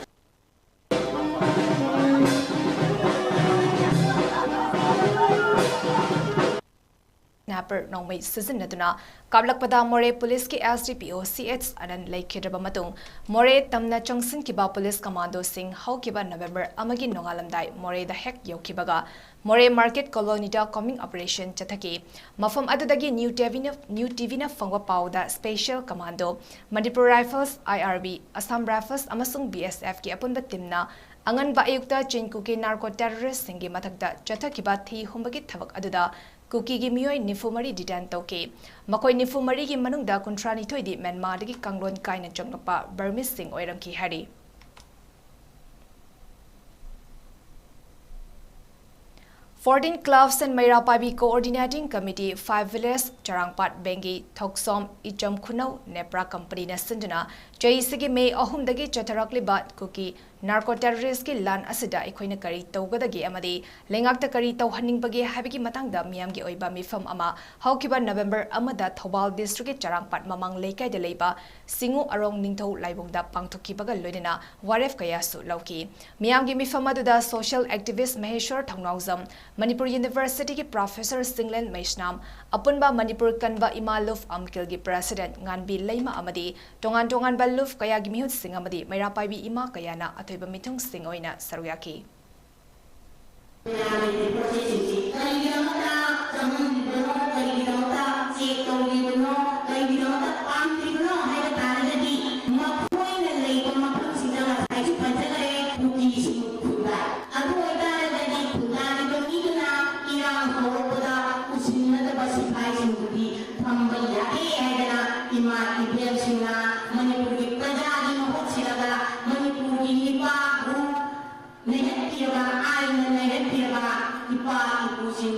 ꯁ꯭ꯅꯥꯏꯄꯔ ꯅꯣꯡꯃꯩ ꯁꯤꯖꯤꯟꯅꯗꯨꯅ ꯀꯥꯞꯂꯛꯄꯗ ꯃꯣꯔꯦ ꯄꯨꯂꯤꯁꯀꯤ S D P O C H ꯑꯅꯟ ꯂꯩꯈꯤꯗ꯭ꯔꯕ ꯃꯇꯨꯡ ꯃꯣꯔꯦ ꯇꯝꯅ ꯆꯪꯁꯤꯟꯈꯤꯕ police ꯀꯃꯥꯟꯗꯣꯁꯤꯡ ꯍꯧꯈꯤꯕ November ꯑꯃꯒꯤ ꯅꯣꯡꯉꯥꯜꯂꯝꯗꯥꯏ ꯃꯣꯔꯦꯗ ꯍꯦꯛ ꯌꯧꯈꯤꯕꯒ ꯃꯣꯔꯦ ꯃꯥꯔꯀꯦꯠ ꯀꯣꯂꯣꯅꯤꯗ ꯀꯣꯝꯕꯤꯡ ꯑꯣꯄꯔꯦꯁꯟ ꯆꯠꯊꯈꯤ꯫ ꯃꯐꯝ ꯑꯗꯨꯗꯒꯤ ꯅ꯭ꯌꯨ ꯇꯤꯚꯤꯅ, ꯅ꯭ꯌꯨ ꯇꯤꯚꯤꯅ ꯐꯪꯕ ꯄꯥꯎꯗ special commando, Manipur rifles, I R B, Assam rifles ꯑꯃꯁꯨꯡ B S Fꯀꯤ ꯑꯄꯨꯟꯕ ꯇꯤꯝꯅ ꯑꯉꯟꯕ ꯑꯌꯨꯛꯇ ꯆꯤꯟ ꯀꯨꯀꯤ ꯅꯥꯔꯀꯣ ꯇꯦꯔꯣꯔꯤꯁ꯭ꯠꯁꯤꯡꯒꯤ ꯃꯊꯛꯇ ꯆꯠꯊꯈꯤꯕ ꯊꯤ ꯍꯨꯝꯕꯒꯤ ꯊꯕꯛ ꯑꯗꯨꯗ ꯀꯨꯀꯤꯒꯤ ꯃꯤꯑꯣꯏ ꯅꯤꯐꯨ ꯃꯔꯤ ꯗꯤꯇꯦꯟ ꯇꯧꯈꯤ꯫ ꯃꯈꯣꯏ ꯅꯤꯐꯨ ꯃꯔꯤꯒꯤ ꯃꯅꯨꯡꯗ ꯀꯨꯟꯊ꯭ꯔꯥ ꯅꯤꯊꯣꯏꯗꯤ ꯃ꯭ꯌꯥꯟꯃꯥꯔꯗꯒꯤ ꯀꯥꯡꯂꯣꯟ ꯀꯥꯏꯅ ꯆꯪꯂꯛꯄ ꯕꯔꯃꯤꯁꯁꯤꯡ ꯑꯣꯏꯔꯝꯈꯤ ꯍꯥꯏꯔꯤ꯫ Fourteen Clubs and ꯃꯩꯔꯥ ꯄꯥꯏꯕꯤ Coordinating Committee, Five Village, ꯆꯔꯥꯡꯄꯥꯠ, ꯕꯦꯡꯒꯤ, ꯊꯣꯛꯁꯣꯝ, ꯏꯆꯝ ꯈꯨꯅꯧ, ꯅꯦꯄ꯭ꯔꯥ ꯀꯝꯄꯅꯤꯅ ꯁꯤꯟꯗꯨꯅ ꯆꯍꯤꯁꯤꯒꯤ ꯃꯦ ꯑꯍꯨꯝꯗꯒꯤ ꯆꯠꯊꯔꯛꯂꯤꯕ ꯀꯨꯀꯤ ꯅꯥꯔꯀꯣ ꯇꯦꯔꯣꯔꯤꯁ꯭ꯠꯀꯤ ꯂꯥꯟ ꯑꯁꯤꯗ ꯑꯩꯈꯣꯏꯅ ꯀꯔꯤ ꯇꯧꯒꯗꯒꯦ ꯑꯃꯗꯤ ꯂꯩꯉꯥꯛꯇ ꯀꯔꯤ ꯇꯧꯍꯟꯅꯤꯡꯕꯒꯦ ꯍꯥꯏꯕꯒꯤ ꯃꯇꯥꯡꯗ ꯃꯤꯌꯥꯝꯒꯤ ꯑꯣꯏꯕ ꯃꯤꯐꯝ ꯑꯃ ꯍꯧꯈꯤꯕ ꯅꯕꯦꯝꯕꯔ ꯑꯃꯗ ꯊꯧꯕꯥꯜ ꯗꯤꯁꯇ꯭ꯔꯤꯛꯀꯤ ꯆꯔꯥꯡꯄꯥꯠ ꯃꯃꯥꯡ ꯂꯩꯀꯥꯏꯗ ꯂꯩꯕ ꯁꯤꯡꯉꯨ ꯑꯔꯣꯡ ꯅꯤꯡꯊꯧ ꯂꯥꯏꯕꯨꯡꯗ ꯄꯥꯡꯊꯣꯛꯈꯤꯕꯒ ꯂꯣꯏꯅꯅ ꯋꯥꯔꯦꯞ ꯀꯌꯥꯁꯨ ꯂꯧꯈꯤ꯫ ꯃꯤꯌꯥꯝꯒꯤ ꯃꯤꯐꯝ ꯑꯗꯨꯗ social activist ꯃꯍꯦꯁ꯭ꯋꯔ ꯊꯧꯅꯥꯎꯖꯝ, ꯃꯅꯤꯄꯨꯔ ꯌꯨꯅꯤꯚꯔꯁꯤꯇꯤꯒꯤ ꯄ꯭ꯔꯣꯐꯦꯁꯔ ꯆꯤꯡꯂꯦꯟ ꯃꯩꯁꯅꯥꯝ, ꯑꯄꯨꯟꯕ ꯃꯅꯤꯄꯨꯔ ꯀꯟꯕ ꯏꯃꯥ ꯂꯨꯞ ꯑꯝꯀꯤꯜꯒꯤ ꯄ꯭ꯔꯦꯁꯤꯗꯦꯟꯠ ꯉꯥꯟꯕꯤ ꯂꯩꯃ ꯑꯃꯗꯤ ꯇꯣꯉꯥꯟ ꯇꯣꯉꯥꯟꯕ ꯂꯨꯞ ꯀꯌꯥꯒꯤ ꯃꯤꯍꯨꯠꯁꯤꯡ ꯑꯃꯗꯤ ꯃꯩꯔꯥ ꯄꯥꯏꯕꯤ ꯏꯃꯥ ꯀꯌꯥꯅ ꯑꯊꯣꯏꯕ ꯃꯤꯊꯨꯡꯁꯤꯡ ꯑꯣꯏꯅ ꯁꯔꯨꯛ ꯌꯥꯈꯤ꯫ ꯀꯔꯤꯒꯤꯗꯃꯛꯇ ꯆꯪꯍꯟꯕꯅꯣ, ꯀꯔꯤꯒꯤꯗꯃꯛꯇ ꯆꯦꯛ ꯇꯧꯔꯤꯕꯅꯣ, ꯀꯔꯤꯒꯤꯗꯃꯛꯇ ꯄꯥꯝꯗ꯭ꯔꯤꯕꯅꯣ ꯍꯥꯏꯕ ꯇꯥꯔꯒꯗꯤ, ꯃꯈꯣꯏꯅ ꯂꯩꯕ ꯃꯐꯝꯁꯤꯡꯗ ꯉꯁꯥꯏꯁꯨ ꯄꯟꯖꯈ꯭ꯔꯦ, ꯀꯨꯀꯤꯁꯤꯡ ꯈꯨꯟꯗꯥꯏ꯫ ꯑꯗꯨ ꯑꯣꯏꯇꯥꯔꯒꯗꯤ ꯈꯨꯟꯗꯥꯔꯤꯕ ꯃꯤꯗꯨꯅ ꯏꯔꯥꯡ ꯍꯧꯔꯛꯄꯗ ꯎꯁꯤꯟꯅꯗꯕ ꯁꯤꯐꯥꯏꯁꯤꯡꯗꯨꯗꯤ ꯊꯝꯕ ꯌꯥꯗꯦ ꯍꯥꯏꯗꯅ ꯏꯃꯥ ꯏꯕꯦꯜꯁꯤꯡꯅ, ꯃꯅꯤꯄꯨꯔꯒꯤ ꯄ꯭ꯔꯖꯥꯒꯤ ꯃꯍꯨꯠ ꯁꯤꯜꯂꯒ ꯃꯅꯤꯄꯨꯔꯒꯤ ꯅꯤꯄꯥꯕꯨ ꯅꯩꯍꯠꯄꯤꯔꯕ, ꯑꯥꯏꯟꯅ ꯅꯩꯍꯠꯄꯤꯔꯕ ꯏꯄꯥ ꯏꯄꯨꯁꯤꯡ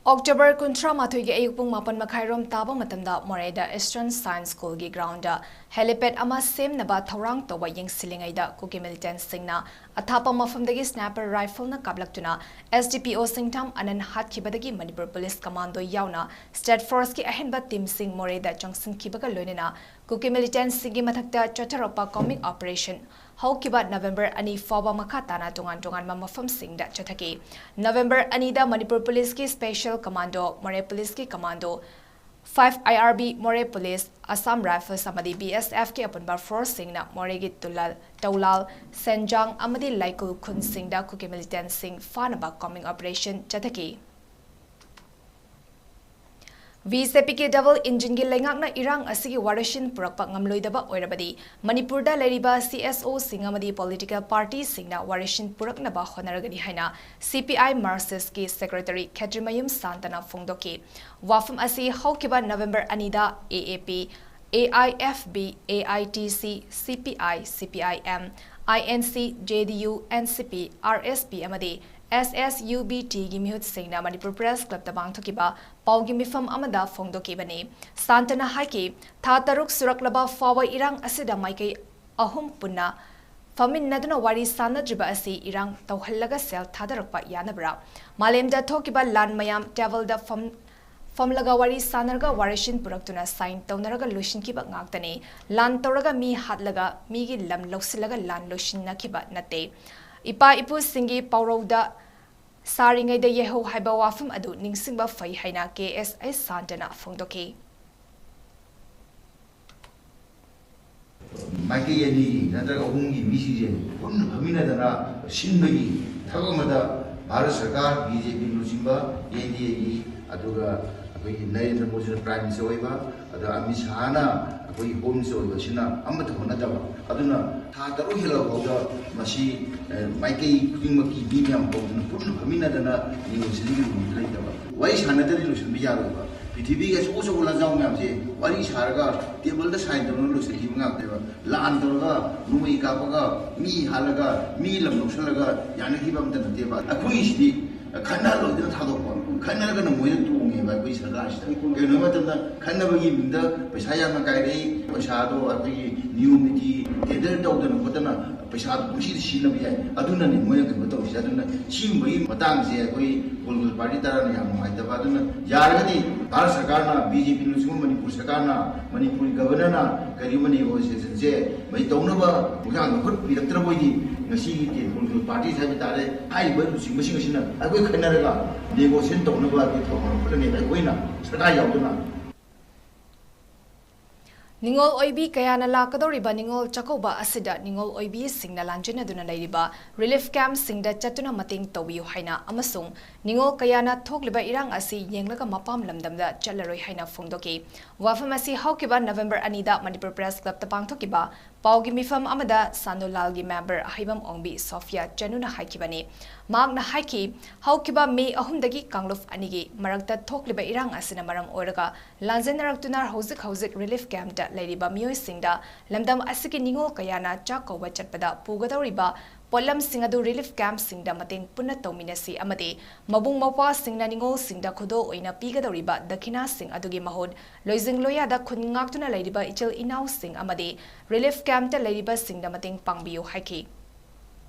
ꯑꯣꯛꯇꯣꯕꯔ ꯀꯨꯟꯊ꯭ꯔꯥ ꯃꯥꯊꯣꯏꯒꯤ ꯑꯌꯨꯛ ꯄꯨꯡ ꯃꯥꯄꯟ ꯃꯈꯥꯏꯔꯣꯝ ꯇꯥꯕ ꯃꯇꯝꯗ ꯃꯣꯔꯦꯗ Eastern Science Schoolꯒꯤ groundꯗ helipad ꯑꯃ ꯁꯦꯝꯅꯕ ꯊꯧꯔꯥꯡ ꯇꯧꯕ ꯌꯦꯡꯁꯤꯜꯂꯤꯉꯩꯗ ꯀꯨꯀꯤ militantꯁꯤꯡꯅ ꯑꯊꯥꯞꯄ ꯃꯐꯝꯗꯒꯤ sniper rifleꯅ ꯀꯥꯞꯂꯛꯇꯨꯅ S D P O ꯁꯤꯡꯊꯥꯝ ꯑꯅꯟ ꯍꯥꯠꯈꯤꯕꯗꯒꯤ Manipur police commando ꯌꯥꯎꯅ state forceꯀꯤ ꯑꯍꯦꯟꯕ teamꯁꯤꯡ ꯃꯣꯔꯦꯗ ꯆꯪꯁꯤꯟꯈꯤꯕꯒ ꯂꯣꯏꯅꯅ ꯀꯨꯀꯤ militantꯁꯤꯡꯒꯤ ꯃꯊꯛꯇ ꯆꯠꯊꯔꯛꯄ combing operation ꯍꯧꯈꯤꯕ ꯅꯕꯦꯝꯕꯔ ꯑꯅꯤ ꯐꯥꯎꯕ ꯃꯈꯥ ꯇꯥꯅ ꯇꯣꯉꯥꯟ ꯇꯣꯉꯥꯟꯕ ꯃꯐꯝꯁꯤꯡꯗ ꯆꯠꯊꯈꯤ꯫ ꯅꯕꯦꯝꯕꯔ ꯑꯅꯤꯗ ꯃꯅꯤꯄꯨꯔ policeꯀꯤ special commando, ꯃꯣꯔꯦ policeꯀꯤ commando, five I R B, ꯃꯣꯔꯦ police, Assam Rifles ꯑꯃꯗꯤ B S Fꯀꯤ ꯑꯄꯨꯟꯕ forceꯁꯤꯡꯅ ꯃꯣꯔꯦꯒꯤ ꯇꯨꯂꯥꯜ, ꯇꯧꯂꯥꯜ, ꯁꯦꯟꯖꯥꯡ ꯑꯃꯗꯤ ꯂꯩꯀꯨꯜ ꯈꯨꯟꯁꯤꯡꯗ ꯀꯨꯀꯤ militantꯁꯤꯡ ꯐꯥꯅꯕ combing operation ꯆꯠꯊꯈꯤ꯫ BJPꯒꯤ double engineꯒꯤ ꯂꯩꯉꯥꯛꯅ ꯏꯔꯥꯡ ꯑꯁꯤꯒꯤ ꯋꯥꯔꯣꯏꯁꯤꯟ ꯄꯨꯔꯛꯄ ꯉꯝꯂꯣꯏꯗꯕ ꯑꯣꯏꯔꯕꯗꯤ ꯃꯅꯤꯄꯨꯔꯗ ꯂꯩꯔꯤꯕ CSOꯁꯤꯡ ꯑꯃꯗꯤ political partyꯁꯤꯡꯅ ꯋꯥꯔꯣꯏꯁꯤꯟ ꯄꯨꯔꯛꯅꯕ ꯍꯣꯠꯅꯔꯒꯅꯤ ꯍꯥꯏꯅ C P I Marxistꯀꯤ secretary ꯈꯦꯇ꯭ꯔꯤꯃꯌꯨꯝ ꯁꯥꯟꯇꯅ ꯐꯣꯡꯗꯣꯛꯈꯤ꯫ ꯋꯥꯐꯝ ꯑꯁꯤ ꯍꯧꯈꯤꯕ ꯅꯕꯦꯝꯕꯔ ꯑꯅꯤꯗ A A P, A I F B, A I T C, C P I, C P I M, I N C, J D U, N C P, R S P ꯑꯃꯗꯤ S S U B Tꯒꯤ ꯃꯤꯍꯨꯠꯁꯤꯡꯅ Manipur Press Clubꯇ ꯄꯥꯡꯊꯣꯛꯈꯤꯕ ꯄꯥꯎꯒꯤ ꯃꯤꯐꯝ ꯑꯃꯗ ꯐꯣꯡꯗꯣꯛꯈꯤꯕꯅꯤ꯫ ꯁꯥꯟꯇꯅ ꯍꯥꯏꯈꯤ, ꯊꯥ ꯇꯔꯨꯛ ꯁꯨꯔꯛꯂꯕ ꯐꯥꯎꯕ ꯏꯔꯥꯡ ꯑꯁꯤꯗ ꯃꯥꯏꯀꯩ ꯑꯍꯨꯝ ꯄꯨꯟꯅ ꯐꯝꯃꯤꯟꯅꯗꯨꯅ ꯋꯥꯔꯤ ꯁꯥꯟꯅꯗ꯭ꯔꯤꯕ ꯑꯁꯤ ꯏꯔꯥꯡ ꯇꯧꯍꯜꯂꯒ ꯁꯦꯜ ꯊꯥꯗꯔꯛꯄ ꯌꯥꯅꯕ꯭ꯔꯥ? ꯃꯥꯂꯦꯝꯗ ꯊꯣꯛꯈꯤꯕ ꯂꯥꯟ ꯃꯌꯥꯝ tableꯗ ꯐꯝ-, ꯐꯝꯂꯒ ꯋꯥꯔꯤ ꯁꯥꯟꯅꯔꯒ ꯋꯥꯔꯣꯏꯁꯤꯟ ꯄꯨꯔꯛꯇꯨꯅ sign ꯇꯧꯅꯔꯒ ꯂꯣꯏꯁꯤꯟꯈꯤꯕ ꯉꯥꯛꯇꯅꯤ꯫ ꯂꯥꯟ ꯇꯧꯔꯒ ꯃꯤ ꯍꯥꯠꯂꯒ ꯃꯤꯒꯤ ꯂꯝ ꯂꯧꯁꯤꯜꯂꯒ ꯂꯥꯟ ꯂꯣꯏꯁꯤꯟꯅꯈꯤꯕ ꯅꯠꯇꯦ꯫ ꯏꯄꯥ ꯏꯄꯨꯁꯤꯡꯒꯤ ꯄꯥꯎꯔꯧꯗ ꯁꯥꯔꯤꯉꯩꯗ ꯌꯦꯍꯧ ꯍꯥꯏꯕ ꯋꯥꯐꯝ ꯑꯗꯨ ꯅꯤꯡꯁꯤꯡꯕ ꯐꯩ ꯍꯥꯏꯅ K S I ꯁꯥꯟꯇꯅ ꯐꯣꯡꯗꯣꯛꯈꯤ꯫ ꯃꯥꯏꯀꯩ ꯑꯅꯤꯒꯤ ꯅꯠꯇ꯭ꯔꯒ ꯑꯍꯨꯝꯒꯤ ꯃꯤꯁꯤꯡꯁꯦ ꯄꯨꯟꯅ ꯐꯝꯃꯤꯟꯅꯗꯅ ꯁꯤꯟꯕꯒꯤ ꯊꯕꯛ ꯑꯃꯗ ꯚꯥꯔꯠ ꯁꯔꯀꯥꯔ, BJP ꯂꯨꯆꯤꯡꯕ NDAꯒꯤ, ꯑꯗꯨꯒ ꯑꯩꯈꯣꯏꯒꯤ ꯅꯔꯦꯟꯗ꯭ꯔ ꯃꯣꯗꯤꯅ Prime Minister ꯑꯣꯏꯕ, ꯑꯗ ꯑꯃꯤꯠ ꯁꯥꯍꯅ ꯑꯩꯈꯣꯏꯒꯤ Home Minister ꯑꯣꯏꯕꯁꯤꯅ ꯑꯃꯠꯇ ꯍꯣꯠꯅꯗꯕ꯫ ꯑꯗꯨꯅ ꯊꯥ ꯇꯔꯨꯛ ꯍꯦꯜꯂꯕ ꯐꯥꯎꯗ ꯃꯁꯤ, ꯑ, ꯃꯥꯏꯀꯩ ꯈꯨꯗꯤꯡꯃꯛꯀꯤ ꯃꯤ ꯃꯌꯥꯝ ꯀꯧꯗꯨꯅ ꯄꯨꯟꯅ ꯐꯝꯃꯤꯟꯅꯗꯅ negotiationꯒꯤ roomꯗ ꯂꯩꯇꯕ꯫ ꯋꯥꯔꯤ ꯁꯥꯟꯅꯗꯅ ꯂꯣꯏꯁꯤꯟꯕ ꯌꯥꯔꯣꯏꯕ꯫ ꯄ꯭ꯔꯤꯊꯤꯕꯤꯒꯤ ꯑꯆꯧ ꯑꯆꯧꯕ ꯂꯥꯟꯖꯥꯎ ꯃꯌꯥꯝꯁꯦ ꯋꯥꯔꯤ ꯁꯥꯔꯒ tableꯗ sign ꯇꯧꯔꯒ ꯂꯣꯏꯁꯤꯟꯈꯤꯕ ꯉꯥꯛꯇꯅꯦꯕ꯫ ꯂꯥꯟ ꯇꯧꯔꯒ, ꯅꯣꯡꯃꯩ ꯀꯥꯞꯄꯒ, ꯃꯤ ꯍꯥꯠꯂꯒ, ꯃꯤ ꯂꯝ ꯂꯧꯁꯤꯜꯂꯒ ꯌꯥꯅꯈꯤꯕ ꯑꯝꯇ ꯅꯠꯇꯦꯕ꯫ ꯑꯩꯈꯣꯏꯒꯤꯁꯤꯗꯤ ꯈꯠꯅꯍꯜꯂꯣꯏꯗꯅ ꯊꯥꯗꯣꯛꯄ, ꯈꯠꯅꯔꯒꯅ ꯃꯣꯏꯅ ꯇꯣꯡꯉꯦꯕ ꯑꯩꯈꯣꯏ ꯁꯔꯀꯥꯔꯁꯤꯗ꯫ ꯀꯩꯒꯤꯅꯣ ꯍꯥꯏꯕ ꯃꯇꯝꯗ ꯈꯠꯅꯕꯒꯤ ꯃꯤꯡꯗ ꯄꯩꯁꯥ ꯌꯥꯝꯅ ꯀꯥꯏꯔꯛꯏ, ꯄꯩꯁꯥꯗꯣ ꯑꯩꯈꯣꯏꯒꯤ ꯅꯤꯌꯣꯝ ꯅꯤꯇꯤ ꯇꯦꯟꯗꯔ ꯇꯧꯗꯅ ꯈꯣꯠꯇꯅ ꯄꯩꯁꯥꯗꯣ ꯄꯨꯡꯁꯤꯗ ꯁꯤꯖꯤꯟꯅꯕ ꯌꯥꯏ꯫ ꯑꯗꯨꯅꯅꯦ ꯃꯣꯏꯅ ꯀꯩꯅꯣ ꯇꯧꯔꯤꯁꯦ꯫ ꯑꯗꯨꯅ ꯁꯤꯒꯨꯝꯕꯒꯤ ꯃꯇꯥꯡꯁꯦ ꯑꯩꯈꯣꯏ ꯄꯣꯂꯤꯇꯤꯀꯦꯜ ꯄꯥꯔꯇꯤ ꯇꯔꯥꯅ ꯌꯥꯝ ꯅꯨꯡꯉꯥꯏꯇꯕ꯫ ꯑꯗꯨꯅ ꯌꯥꯔꯒꯗꯤ ꯚꯥꯔꯠ ꯁꯔꯀꯥꯔꯅ, ꯕꯤ ꯖꯦ ꯄꯤꯅ ꯂꯨꯆꯤꯡꯕ ꯃꯅꯤꯄꯨꯔ ꯁꯔꯀꯥꯔꯅ, ꯃꯅꯤꯄꯨꯔꯒꯤ ꯒꯕꯔꯅꯔꯅ ꯀꯔꯤꯒꯨꯝꯕ ꯅꯦꯒꯣꯁꯤꯌꯦꯁꯟꯁꯦ ꯃꯩ ꯇꯧꯅꯕ ꯈꯣꯡꯊꯥꯡꯗ ꯈꯨꯠ ꯄꯤꯔꯛꯇ꯭ꯔꯕ ꯑꯣꯏꯗꯤ ꯉꯁꯤꯒꯤ ꯄꯣꯂꯤꯇꯤꯀꯦꯜ ꯄꯥꯔꯇꯤꯁ ꯍꯥꯏꯕ ꯇꯥꯔꯦ, ꯍꯥꯏꯔꯤꯕ ꯂꯨꯆꯤꯡꯕꯁꯤꯡ ꯑꯁꯤꯅ ꯑꯩꯈꯣꯏ ꯈꯟꯅꯔꯒ ꯅꯦꯒꯣꯁꯤꯌꯦꯁꯟ ꯇꯧꯅꯕ ꯑꯩꯈꯣꯏ ꯊꯧꯔꯥꯡ ꯂꯧꯈꯠꯂꯅꯤ ꯑꯩꯈꯣꯏꯅ ꯁꯔꯀꯥꯔ ꯌꯥꯎꯗꯅ꯫ ꯅꯤꯉꯣꯜ ꯑꯣꯏꯕꯤ ꯀꯌꯥꯅ ꯂꯥꯛꯀꯗꯧꯔꯤꯕ ꯅꯤꯉꯣꯜ ꯆꯥꯛꯀꯧꯕ ꯑꯁꯤꯗ ꯅꯤꯉꯣꯜ ꯑꯣꯏꯕꯤꯁꯤꯡꯅ ꯂꯥꯟꯖꯦꯟꯅꯗꯨꯅ ꯂꯩꯔꯤꯕ ꯔꯤꯂꯤꯐ ꯀꯦꯝꯞꯁꯤꯡꯗ ꯆꯠꯇꯨꯅ ꯃꯇꯦꯡ ꯇꯧꯕꯤꯌꯨ ꯍꯥꯏꯅ ꯑꯃꯁꯨꯡ ꯅꯤꯉꯣꯜ ꯀꯌꯥꯅ ꯊꯣꯛꯂꯤꯕ ꯏꯔꯥꯡ ꯑꯁꯤ ꯌꯦꯡꯂꯒ ꯃꯄꯥꯝ ꯂꯝꯗꯝꯗ ꯆꯠꯂꯔꯣꯏ ꯍꯥꯏꯅ ꯐꯣꯡꯗꯣꯛꯈꯤ꯫ ꯋꯥꯐꯝ ꯑꯁꯤ ꯍꯧꯈꯤꯕ ꯅꯕꯦꯝꯕꯔ ꯑꯅꯤꯗ ꯃꯅꯤꯄꯨꯔ ꯄ꯭ꯔꯦꯁ ꯀ꯭ꯂꯕꯇ ꯄꯥꯡꯊꯣꯛꯈꯤꯕ ꯄꯥꯎꯒꯤ ꯃꯤꯐꯝ ꯑꯃꯗ ꯁꯥꯟꯅꯣꯂꯥꯜꯒꯤ ꯃꯦꯝꯕꯔ ꯑꯍꯩꯕꯝ ꯑꯣꯡꯕꯤ ꯁꯣꯐꯤꯌꯥ ꯆꯅꯨꯅ ꯍꯥꯏꯈꯤꯕꯅꯤ꯫ ꯃꯍꯥꯛꯅ ꯍꯥꯏꯈꯤ, ꯍꯧꯈꯤꯕ ꯃꯦ ꯑꯍꯨꯝꯗꯒꯤ ꯀꯥꯡꯂꯨꯞ ꯑꯅꯤꯒꯤ ꯃꯔꯛꯇ ꯊꯣꯛꯂꯤꯕ ꯏꯔꯥꯡ ꯑꯁꯤꯅ ꯃꯔꯝ ꯑꯣꯏꯔꯒ ꯂꯥꯟꯖꯦꯟꯅꯔꯛꯇꯨꯅ ꯍꯧꯖꯤꯛ ꯍꯧꯖꯤꯛ ꯔꯤꯂꯤꯐ ꯀꯦꯝꯞꯇ ꯂꯩꯔꯤꯕ ꯃꯤꯑꯣꯏꯁꯤꯡꯗ ꯂꯝꯗꯝ ꯑꯁꯤꯒꯤ ꯅꯤꯉꯣꯜ ꯀꯌꯥꯅ ꯆꯥꯛ ꯀꯧꯕ ꯆꯠꯄꯗ ꯄꯨꯒꯗꯧꯔꯤꯕ ꯄꯣꯠꯂꯝꯁꯤꯡ ꯑꯗꯨ ꯔꯤꯂꯤꯐ ꯀꯦꯝꯞꯁꯤꯡꯗ ꯃꯇꯦꯡ ꯄꯨꯟꯅ ꯇꯧꯃꯤꯟꯅꯁꯤ ꯑꯃꯗꯤ ꯃꯕꯨꯡ ꯃꯧꯄ꯭ꯋꯥꯁꯤꯡꯅ ꯅꯤꯉꯣꯜꯁꯤꯡꯗ ꯈꯨꯗꯣꯜ ꯑꯣꯏꯅ ꯄꯤꯒꯗꯧꯔꯤꯕ ꯗꯈꯤꯅꯥꯁꯤꯡ ꯑꯗꯨꯒꯤ ꯃꯍꯨꯠ ꯂꯣꯏꯖꯤꯡ ꯂꯣꯌꯥꯗ ꯈꯨꯟ ꯉꯥꯛꯇꯨꯅ ꯂꯩꯔꯤꯕ ꯏꯆꯤꯜ ꯏꯅꯥꯎꯁꯤꯡ ꯑꯃꯗꯤ ꯔꯤꯂꯤꯐ ꯀꯦꯝꯞꯇ ꯂꯩꯔꯤꯕꯁꯤꯡꯗ ꯃꯇꯦꯡ ꯄꯥꯡꯕꯤꯌꯨ ꯍꯥꯏꯈꯤ꯫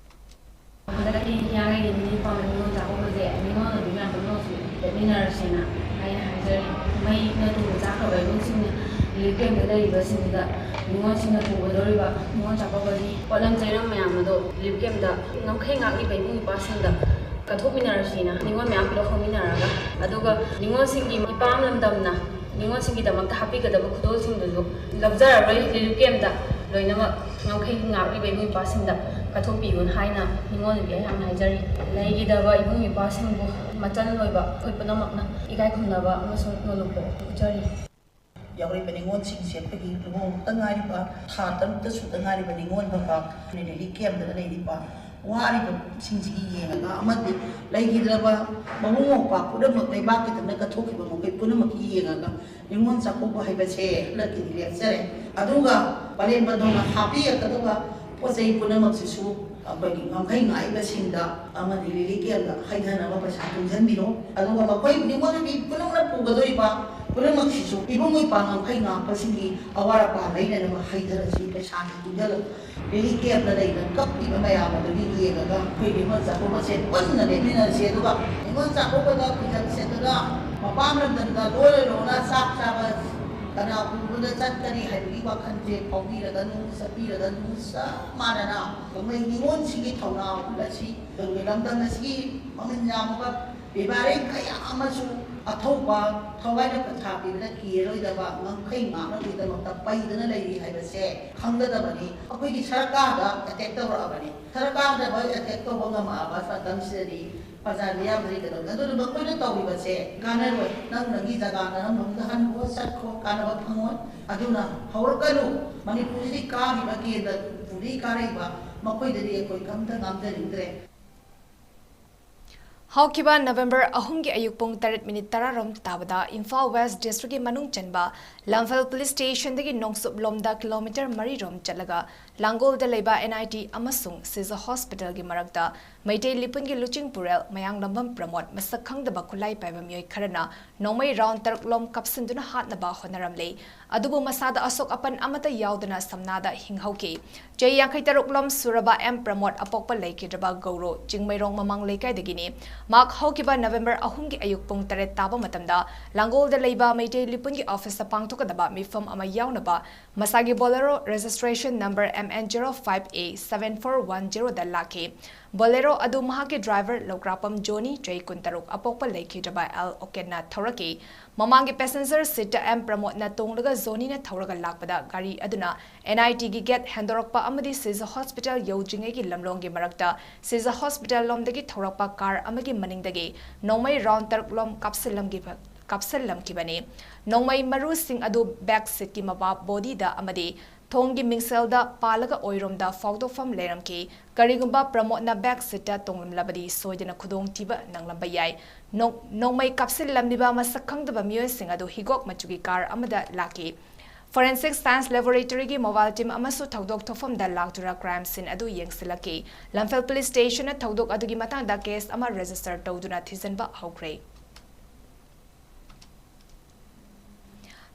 ꯍꯟꯗꯛꯀꯤ ꯍꯤꯌꯥꯡꯒꯩꯒꯤ ꯅꯤꯅꯤ ꯄꯥꯟꯕ ꯅꯤꯉꯣꯜ ꯆꯥꯛꯀꯧꯕꯁꯦ ꯅꯤꯉꯣꯜ ꯑꯣꯏꯕꯤ ꯃꯌꯥꯝ ꯄꯨꯝꯅꯃꯛꯁꯨ ꯆꯠꯃꯤꯟꯅꯔꯁꯦꯅ ꯑꯩꯅ ꯍꯥꯏꯖꯔꯤ꯫ ꯃꯩꯅ ꯊꯣꯡꯕ ꯆꯥꯈ꯭ꯔꯕ ꯏꯃꯨꯡꯁꯤꯡꯅ ꯔꯤꯂꯤꯐ ꯀꯦꯝꯞꯇ ꯂꯩꯔꯤꯕꯁꯤꯡꯗꯨꯗ ꯅꯤꯉꯣꯜꯁꯤꯡꯅ ꯄꯨꯒꯗꯧꯔꯤꯕ ꯅꯤꯉꯣꯜ ꯆꯥꯛꯀꯧꯕꯒꯤ ꯄꯣꯠꯂꯝ ꯆꯩꯔꯝ ꯃꯌꯥꯝ ꯑꯗꯣ ꯔꯤꯂꯤꯐ ꯀꯦꯝꯞꯇ ꯉꯝꯈꯩ ꯉꯥꯛꯂꯤꯕ ꯏꯕꯨꯡ ꯏꯄ꯭ꯋꯥꯁꯤꯡꯗ ꯀꯠꯊꯣꯛꯃꯤꯟꯅꯔꯁꯤꯅ ꯅꯤꯉꯣꯜ ꯃꯌꯥꯝ ꯄꯨꯂꯞ ꯍꯧꯃꯤꯟꯅꯔꯒ, ꯑꯗꯨꯒ ꯅꯤꯉꯣꯜꯁꯤꯡꯒꯤ ꯏꯄꯥꯝ ꯂꯝꯗꯝꯅ ꯅꯤꯉꯣꯜꯁꯤꯡꯒꯤꯗꯃꯛꯇ ꯍꯥꯞꯄꯤꯒꯗꯕ ꯈꯨꯗꯣꯜꯁꯤꯡꯗꯨꯁꯨ ꯂꯧꯖꯔꯔꯣꯏ꯫ ꯔꯤꯂꯤꯐ ꯀꯦꯝꯞꯇ ꯂꯣꯏꯅꯃꯛ ꯉꯝꯈꯩ ꯉꯥꯛꯂꯤꯕ ꯏꯕꯨꯡ ꯏꯄ꯭ꯋꯥꯁꯤꯡꯗ ꯀꯠꯊꯣꯛꯄꯤꯌꯨꯅ ꯍꯥꯏꯅ ꯅꯤꯉꯣꯜ ꯅꯨꯃꯤꯠ ꯑꯩꯍꯥꯛꯅ ꯍꯥꯏꯖꯔꯤ꯫ ꯂꯩꯈꯤꯗꯕ ꯏꯕꯨꯡ ꯏꯄ꯭ꯋꯥꯁꯤꯡꯕꯨ ꯃꯆꯜ ꯑꯣꯏꯕ ꯑꯩꯈꯣꯏ ꯄꯨꯝꯅꯃꯛꯅ ꯏꯀꯥꯏ ꯈꯨꯝꯅꯕ ꯑꯃꯁꯨꯡ ꯅꯣꯂꯨꯛꯄ ꯎꯠꯆꯔꯤ꯫ ꯌꯥꯎꯔꯛꯏꯕ ꯅꯤꯉꯣꯜꯁꯤꯡꯁꯦ ꯑꯩꯈꯣꯏꯒꯤ ꯂꯨꯍꯣꯡꯕꯇ ꯉꯥꯏꯔꯤꯕ, ꯊꯥ ꯇꯔꯨꯛꯇ ꯁꯨꯗ ꯉꯥꯏꯔꯤꯕ ꯅꯤꯉꯣꯜ ꯃꯄꯥ, ꯔꯤꯂꯤꯐ ꯀꯦꯝꯞꯇ ꯂꯩꯔꯤꯕ ꯋꯥꯔꯤꯕꯁꯤꯡꯁꯤꯒꯤ ꯌꯦꯡꯉꯒ ꯑꯃꯗꯤ ꯂꯩꯈꯤꯗ꯭ꯔꯕ ꯃꯕꯨꯡ ꯃꯧꯄ꯭ꯋꯥ ꯄꯨꯝꯅꯃꯛ, ꯂꯩꯕꯥꯛꯀꯤ ꯊꯛꯅ ꯀꯠꯊꯣꯛꯈꯤꯕ ꯃꯈꯣꯏ ꯄꯨꯝꯅꯃꯛꯀꯤ ꯌꯦꯡꯉꯒ ꯅꯤꯉꯣꯜ ꯆꯥꯛꯀꯧꯕ ꯍꯥꯏꯕꯁꯦ ꯍꯟꯗꯛꯀꯤꯗꯤ ꯂꯦꯞꯆꯔꯦ꯫ ꯑꯗꯨꯒ ꯄꯂꯦꯝ ꯄꯟꯊꯧꯅ ꯍꯥꯞꯄꯤꯔꯛꯀꯗꯕ ꯄꯣꯠ ꯆꯩ ꯄꯨꯝꯅꯃꯛꯁꯤꯁꯨ ꯑꯩꯈꯣꯏꯒꯤ ꯉꯝꯈꯩ ꯉꯥꯛꯏꯕꯁꯤꯡꯗ ꯑꯃꯗꯤ ꯔꯤꯂꯤꯐ ꯀꯦꯝꯗ ꯍꯩꯊꯅꯕ ꯄꯩꯁꯥ ꯇꯨꯡꯁꯤꯟꯕꯤꯔꯣ꯫ ꯑꯗꯨꯒ ꯃꯈꯣꯏ ꯃꯤꯉꯣꯟꯗꯒꯤ ꯄꯨꯟꯅ ꯄꯨꯒꯗꯧꯔꯤꯕ ꯄꯨꯝꯅꯃꯛꯁꯤꯁꯨ ꯏꯕꯨꯡ ꯏꯄ꯭ꯋꯥ ꯉꯝꯈꯩ ꯉꯥꯛꯄꯁꯤꯡꯒꯤ ꯑꯋꯥꯠ ꯑꯄꯥ ꯂꯩꯅꯅꯕ ꯍꯩꯊꯔꯁꯤ꯫ ꯄꯩꯁꯥꯁꯤ ꯇꯨꯡꯁꯤꯜꯂꯒ ꯔꯤꯂꯤꯐ ꯀꯦꯝꯗ ꯂꯩꯕ ꯀꯞꯄꯤꯕ ꯃꯌꯥꯝ ꯑꯗꯨꯒꯤ ꯌꯦꯡꯉꯒ ꯑꯩꯈꯣꯏ ꯅꯤꯉꯣꯜ ꯆꯥꯛꯀꯧꯕꯁꯦ ꯄꯨꯟꯅ ꯂꯦꯞꯃꯤꯟꯅꯁꯤ꯫ ꯑꯗꯨꯒ ꯅꯤꯉꯣꯜ ꯆꯥꯛꯀꯧꯕꯗ ꯐꯤꯖꯪ ꯁꯦꯠꯇꯅ ꯃꯄꯥꯝ ꯂꯝꯗꯝꯗ ꯂꯣꯏꯔ ꯂꯣꯏꯅ ꯆꯥꯛ ꯆꯥꯕ ꯀꯅꯥ ꯎꯕꯗ ꯆꯠꯀꯅꯤ ꯍꯥꯏꯕꯒꯤ ꯋꯥꯈꯜꯁꯦ ꯐꯥꯎꯕꯤꯔꯒꯅꯨ, ꯆꯠꯄꯤꯔꯒꯅꯨ꯫ ꯆꯞ ꯃꯥꯟꯅꯅ ꯅꯣꯡꯃꯩ ꯅꯤꯉꯣꯜꯁꯤꯡꯒꯤ ꯊꯧꯅꯥ ꯎꯠꯂꯁꯤ꯫ ꯑꯗꯨꯒ ꯂꯝꯗꯝ ꯑꯁꯤꯒꯤ ꯃꯃꯤꯟ ꯌꯥꯝꯂꯕ ꯕꯦꯕꯥꯔꯤ ꯀꯌꯥ ꯑꯃꯁꯨ ꯑꯊꯧꯕ ꯊꯋꯥꯏꯅ ꯄꯟꯊꯥ ꯄꯤꯕꯗ ꯀꯤꯔꯔꯣꯏꯗꯕ ꯉꯝꯈꯩ ꯉꯥꯛꯅꯕꯒꯤꯗꯃꯛꯇ ꯄꯩꯗꯨꯅ ꯂꯩꯔꯤ ꯍꯥꯏꯕꯁꯦ ꯈꯪꯒꯗꯕꯅꯤ꯫ ꯑꯩꯈꯣꯏꯒꯤ ꯁꯔꯀꯥꯔꯗ ꯑꯦꯇꯦꯛ ꯇꯧꯔꯛꯑꯕꯅꯤ꯫ ꯁꯔꯀꯥꯔꯗ ꯃꯣꯏ ꯑꯦꯇꯦꯛ ꯇꯧꯕ ꯉꯝꯃꯛꯑꯕ ꯃꯇꯝꯁꯤꯗꯗꯤ ꯄ꯭ꯔꯖꯥ ꯃꯤꯌꯥꯝꯗꯗꯤ ꯀꯩꯗꯧꯅꯤ? ꯑꯗꯨꯅ ꯃꯈꯣꯏꯅ ꯇꯧꯔꯤꯕꯁꯦ ꯀꯥꯟꯅꯔꯣꯏ꯫ ꯅꯪ ꯅꯪꯒꯤ ꯖꯒꯥ ꯅꯔꯝꯕꯝꯗ ꯍꯟꯈꯣ, ꯆꯠꯈꯣ, ꯀꯥꯟꯅꯕ ꯐꯪꯉꯣꯏ꯫ ꯑꯗꯨꯅ ꯍꯧꯔꯛꯀꯅꯨ꯫ ꯃꯅꯤꯄꯨꯔꯁꯤꯗꯤ ꯀꯥꯔꯤꯕ ꯀꯦꯟꯗ꯭ꯔ ꯍꯨꯝꯐꯨꯗꯒꯤ ꯀꯥꯔꯛꯏꯕ ꯃꯈꯣꯏꯗꯗꯤ ꯑꯩꯈꯣꯏ ꯀꯝꯇ ꯉꯥꯡꯖꯅꯤꯡꯗ꯭ꯔꯦ꯫ ꯍꯧꯈꯤꯕ ꯅꯕꯦꯝꯕꯔ ꯑꯍꯨꯝꯒꯤ ꯑꯌꯨꯛ ꯄꯨꯡ ꯇꯔꯦꯠ ꯃꯤꯅꯤꯠ ꯇꯔꯥꯔꯣꯝ ꯇꯥꯕꯗ ꯏꯝꯐꯥꯜ ꯋꯦꯁ ꯗꯤꯁꯇ꯭ꯔꯤꯛꯀꯤ ꯃꯅꯨꯡ ꯆꯟꯕ ꯂꯝꯐꯦꯜ ꯄꯨꯂꯤꯁ ꯁ꯭ꯇꯦꯁꯟꯗꯒꯤ ꯅꯣꯡꯆꯨꯞꯂꯣꯝꯗ ꯀꯤꯂꯣꯃꯤꯇꯔ ꯃꯔꯤꯔꯣꯝ ꯆꯠꯂꯒ ꯂꯥꯡꯒꯣꯜꯗ ꯂꯩꯕ ꯑꯦꯟ ꯑꯥꯏ ꯇꯤ ꯑꯃꯁꯨꯡ ꯁꯤꯖ ꯍꯣꯁꯄꯤꯇꯥꯜꯒꯤ ꯃꯔꯛꯇ ꯃꯩꯇꯩ ꯂꯤꯄꯨꯟꯒꯤ ꯂꯨꯆꯤꯡ ꯄꯨꯔꯦꯜ ꯃꯌꯥꯡꯂꯝꯕꯝ ꯄ꯭ꯔꯃꯣꯗ ꯃꯁꯛ ꯈꯪꯗꯕ ꯈꯨꯠꯂꯥꯏ ꯄꯥꯏꯕ ꯃꯤꯑꯣꯏ ꯈꯔꯅ ꯅꯣꯡꯃꯩ ꯔꯥꯎꯟ ꯇꯔꯨꯛꯂꯣꯝ ꯀꯥꯞꯁꯤꯟꯗꯨꯅ ꯍꯥꯠꯅꯕ ꯍꯣꯠꯅꯔꯝꯂꯤ꯫ ꯑꯗꯨꯕꯨ ꯃꯁꯥꯗ ꯑꯁꯣꯛ ꯑꯄꯟ ꯑꯃꯠꯇ ꯌꯥꯎꯗꯅ ꯁꯝꯅꯥꯗ ꯍꯤꯡꯍꯧꯈꯤ꯫ ꯆꯍꯤ ꯌꯥꯡꯈꯩ ꯇꯔꯨꯛꯂꯣꯝ ꯁꯨꯔꯕ ꯑꯦꯝ ꯄ꯭ꯔꯃꯣꯗ ꯑꯄꯣꯛꯄ ꯂꯩꯈꯤꯗ꯭ꯔꯕ ꯒꯧꯔꯣ ꯆꯤꯡꯃꯩꯔꯣꯡ ꯃꯃꯥꯡ ꯂꯩꯀꯥꯏꯗꯒꯤꯅꯤ꯫ ꯃꯍꯥꯛ ꯍꯧꯈꯤꯕ ꯅꯕꯦꯝꯕꯔ ꯑꯍꯨꯝꯒꯤ ꯑꯌꯨꯛ ꯄꯨꯡ ꯇꯔꯦꯠ ꯇꯥꯕ ꯃꯇꯝꯗ ꯂꯥꯡꯒꯣꯜꯗ ꯂꯩꯕ ꯃꯩꯇꯩ ꯂꯤꯄꯨꯟꯒꯤ ꯑꯣꯐꯤꯁꯇ ꯄꯥꯡꯊꯣꯛꯀꯗꯕ ꯃꯤꯐꯝ ꯑꯃ ꯌꯥꯎꯅꯕ ꯃꯁꯥꯒꯤ Bolero registration number M N zero five A seven four one ꯖꯦꯔꯣꯗ ꯂꯥꯛꯈꯤ꯫ ꯕꯣꯂꯦꯔꯣ ꯑꯗꯨ ꯃꯍꯥꯛꯀꯤ ꯗ꯭ꯔꯥꯏꯚꯔ ꯂꯧꯀ꯭ꯔꯥꯄꯝ ꯖꯣꯅꯤ, ꯆꯍꯤ ꯀꯨꯟꯇꯔꯨꯛ, ꯑꯄꯣꯛꯄ ꯂꯩꯈꯤꯗ꯭ꯔꯕ ꯑꯦꯜ ꯑꯣꯀꯦꯟꯅ ꯊꯧꯔꯛꯈꯤ꯫ ꯃꯃꯥꯡꯒꯤ ꯄꯦꯁꯦꯟꯖꯔ ꯁꯤꯠꯇ ꯑꯦꯝ ꯄ꯭ꯔꯃꯣꯗꯅ ꯇꯣꯡꯂꯒ ꯖꯣꯅꯤꯅ ꯊꯧꯔꯒ ꯂꯥꯛꯄꯗ ꯒꯥꯔꯤ ꯑꯗꯨꯅ ꯑꯦꯟ ꯑꯥꯏ ꯇꯤꯒꯤ ꯒꯦꯠ ꯍꯦꯟꯗꯣꯔꯛꯄ ꯑꯃꯗꯤ ꯁꯤꯖ ꯍꯣꯁꯄꯤꯇꯥꯜ ꯌꯧꯗ꯭ꯔꯤꯉꯩꯒꯤ ꯂꯝꯂꯣꯡꯒꯤ ꯃꯔꯛꯇ ꯁꯤꯖ ꯍꯣꯁꯄꯤꯇꯥꯜ ꯂꯣꯝꯗꯒꯤ ꯊꯧꯔꯛꯄ ꯀꯥꯔ ꯑꯃꯒꯤ ꯃꯅꯤꯡꯗꯒꯤ ꯅꯣꯡꯃꯩ ꯔꯥꯎꯟ ꯇꯔꯨꯛꯂꯣꯝ ꯀꯥꯞꯁꯤꯜꯂꯝꯈꯤꯕ ꯀꯥꯞꯁꯤꯜꯂꯝꯈꯤꯕꯅꯤ꯫ ꯅꯣꯡꯃꯩ ꯃꯔꯨꯁꯤꯡ ꯑꯗꯨ ꯕꯦꯛ ꯁꯤꯠꯀꯤ ꯃꯄꯥ ꯕꯣꯗꯤꯗ ꯑꯃꯗꯤ ꯊꯣꯡꯒꯤ ꯃꯤꯡꯁꯦꯜꯗ ꯄꯥꯜꯂꯒ ꯑꯣꯏꯔꯣꯝꯗ ꯐꯥꯎꯗꯣꯛꯐꯝ ꯂꯩꯔꯝꯈꯤ꯫ ꯀꯔꯤꯒꯨꯝꯕ ꯄ꯭ꯔꯃꯣꯗꯅ ꯕꯦꯛ ꯁꯤꯠꯇ ꯇꯣꯡꯂꯝꯂꯕꯗꯤ ꯁꯣꯏꯗꯅ ꯈꯨꯗꯣꯡꯊꯤꯕ ꯅꯪꯂꯝꯕ ꯌꯥꯏ꯫ ꯅꯣꯡ-, ꯅꯣꯡꯃꯩ ꯀꯥꯞꯁꯤꯜꯂꯝꯂꯤꯕ ꯃꯁꯛ ꯈꯪꯗꯕ ꯃꯤꯑꯣꯏꯁꯤꯡ ꯑꯗꯨ ꯍꯤꯒꯣꯛ ꯃꯆꯨꯒꯤ ꯀꯥꯔ ꯑꯃꯗ ꯂꯥꯛꯈꯤ꯫ Forensic Science Laboratory-ꯒꯤ mobile team ꯑꯃꯁꯨ ꯊꯧꯗꯣꯛ ꯊꯣꯛꯐꯝꯗ ꯂꯥꯛꯇꯨꯅ crime scene ꯑꯗꯨ ꯌꯦꯡꯁꯤꯜꯂꯛꯈꯤ꯫ ꯂꯝꯐꯦꯜ Police Station-ꯅ ꯊꯧꯗꯣꯛ ꯑꯗꯨꯒꯤ ꯃꯇꯥꯡꯗ case ꯑꯃ register ꯇꯧꯗꯨꯅ ꯊꯤꯖꯤꯟꯕ ꯍꯧꯈ꯭ꯔꯦ꯫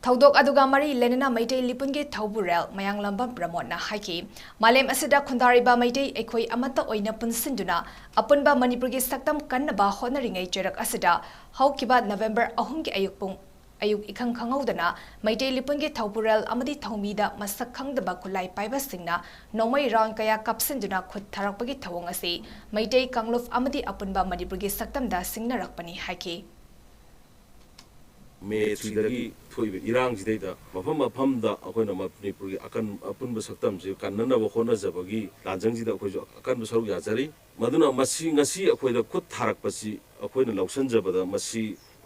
ꯊꯧꯗꯣꯛ ꯑꯗꯨꯒ ꯃꯔꯤ ꯂꯩꯅꯅ ꯃꯩꯇꯩ ꯂꯤꯄꯨꯟꯒꯤ ꯊꯧꯕꯨꯔꯦꯜ ꯃꯌꯥꯡꯂꯝꯕꯝ ꯄ꯭ꯔꯃꯣꯗꯅ ꯍꯥꯏꯈꯤ, ꯃꯥꯂꯦꯝ ꯑꯁꯤꯗ ꯈꯨꯟꯗꯥꯔꯤꯕ ꯃꯩꯇꯩ ꯑꯩꯈꯣꯏ ꯑꯃꯠꯇ ꯑꯣꯏꯅ ꯄꯨꯟꯁꯤꯟꯗꯨꯅ ꯑꯄꯨꯟꯕ ꯃꯅꯤꯄꯨꯔꯒꯤ ꯁꯛꯇꯝ ꯀꯟꯅꯕ ꯍꯣꯠꯅꯔꯤꯉꯩ ꯆꯩꯔꯛ ꯑꯁꯤꯗ ꯍꯧꯈꯤꯕ November ꯑꯍꯨꯝꯒꯤ ꯑꯌꯨꯛ ꯄꯨꯡ, ꯑꯌꯨꯛ ꯏꯈꯪ ꯈꯪꯍꯧꯗꯅ ꯃꯩꯇꯩ ꯂꯤꯄꯨꯟꯒꯤ ꯊꯧꯕꯨꯔꯦꯜ ꯑꯃꯗꯤ ꯊꯧꯃꯤꯗ ꯃꯁꯛ ꯈꯪꯗꯕ ꯈꯨꯠꯂꯥꯏ ꯄꯥꯏꯕꯁꯤꯡꯅ ꯅꯣꯡꯃꯩ round ꯀꯌꯥ ꯀꯥꯞꯁꯤꯟꯗꯨꯅ ꯈꯨꯠ ꯊꯥꯔꯛꯄꯒꯤ ꯊꯧꯑꯣꯡ ꯑꯁꯤ ꯃꯩꯇꯩ ꯀꯥꯡꯂꯨꯞ ꯑꯃꯗꯤ ꯑꯄꯨꯟꯕ ꯃꯅꯤꯄꯨꯔꯒꯤ ꯁꯛꯇꯝꯗ ꯁꯤꯡꯅꯔꯛꯄꯅꯤ ꯍꯥꯏꯈꯤ꯫ May three-ꯗꯒꯤ ꯊꯣꯛꯏꯕ ꯏꯔꯥꯡꯁꯤꯗꯩꯗ ꯃꯐꯝ ꯃꯐꯝꯗ ꯑꯩꯈꯣꯏꯅ ꯃꯅꯤꯄꯨꯔꯒꯤ ꯑꯀꯟ-, ꯑꯄꯨꯟꯕ ꯁꯛꯇꯝꯁꯤ ꯀꯟꯅꯅꯕ ꯍꯣꯠꯅꯖꯕꯒꯤ ꯂꯥꯟꯖꯪꯁꯤꯗ ꯑꯩꯈꯣꯏꯁꯨ ꯑꯀꯟꯕ ꯁꯔꯨꯛ ꯌꯥꯖꯔꯤ꯫ ꯃꯗꯨꯅ ꯃꯁꯤ ꯉꯁꯤ ꯑꯩꯈꯣꯏꯗ ꯈꯨꯠ ꯊꯥꯔꯛꯄꯁꯤ ꯑꯩꯈꯣꯏꯅ ꯂꯧꯁꯤꯟꯖꯕꯗ ꯃꯁꯤ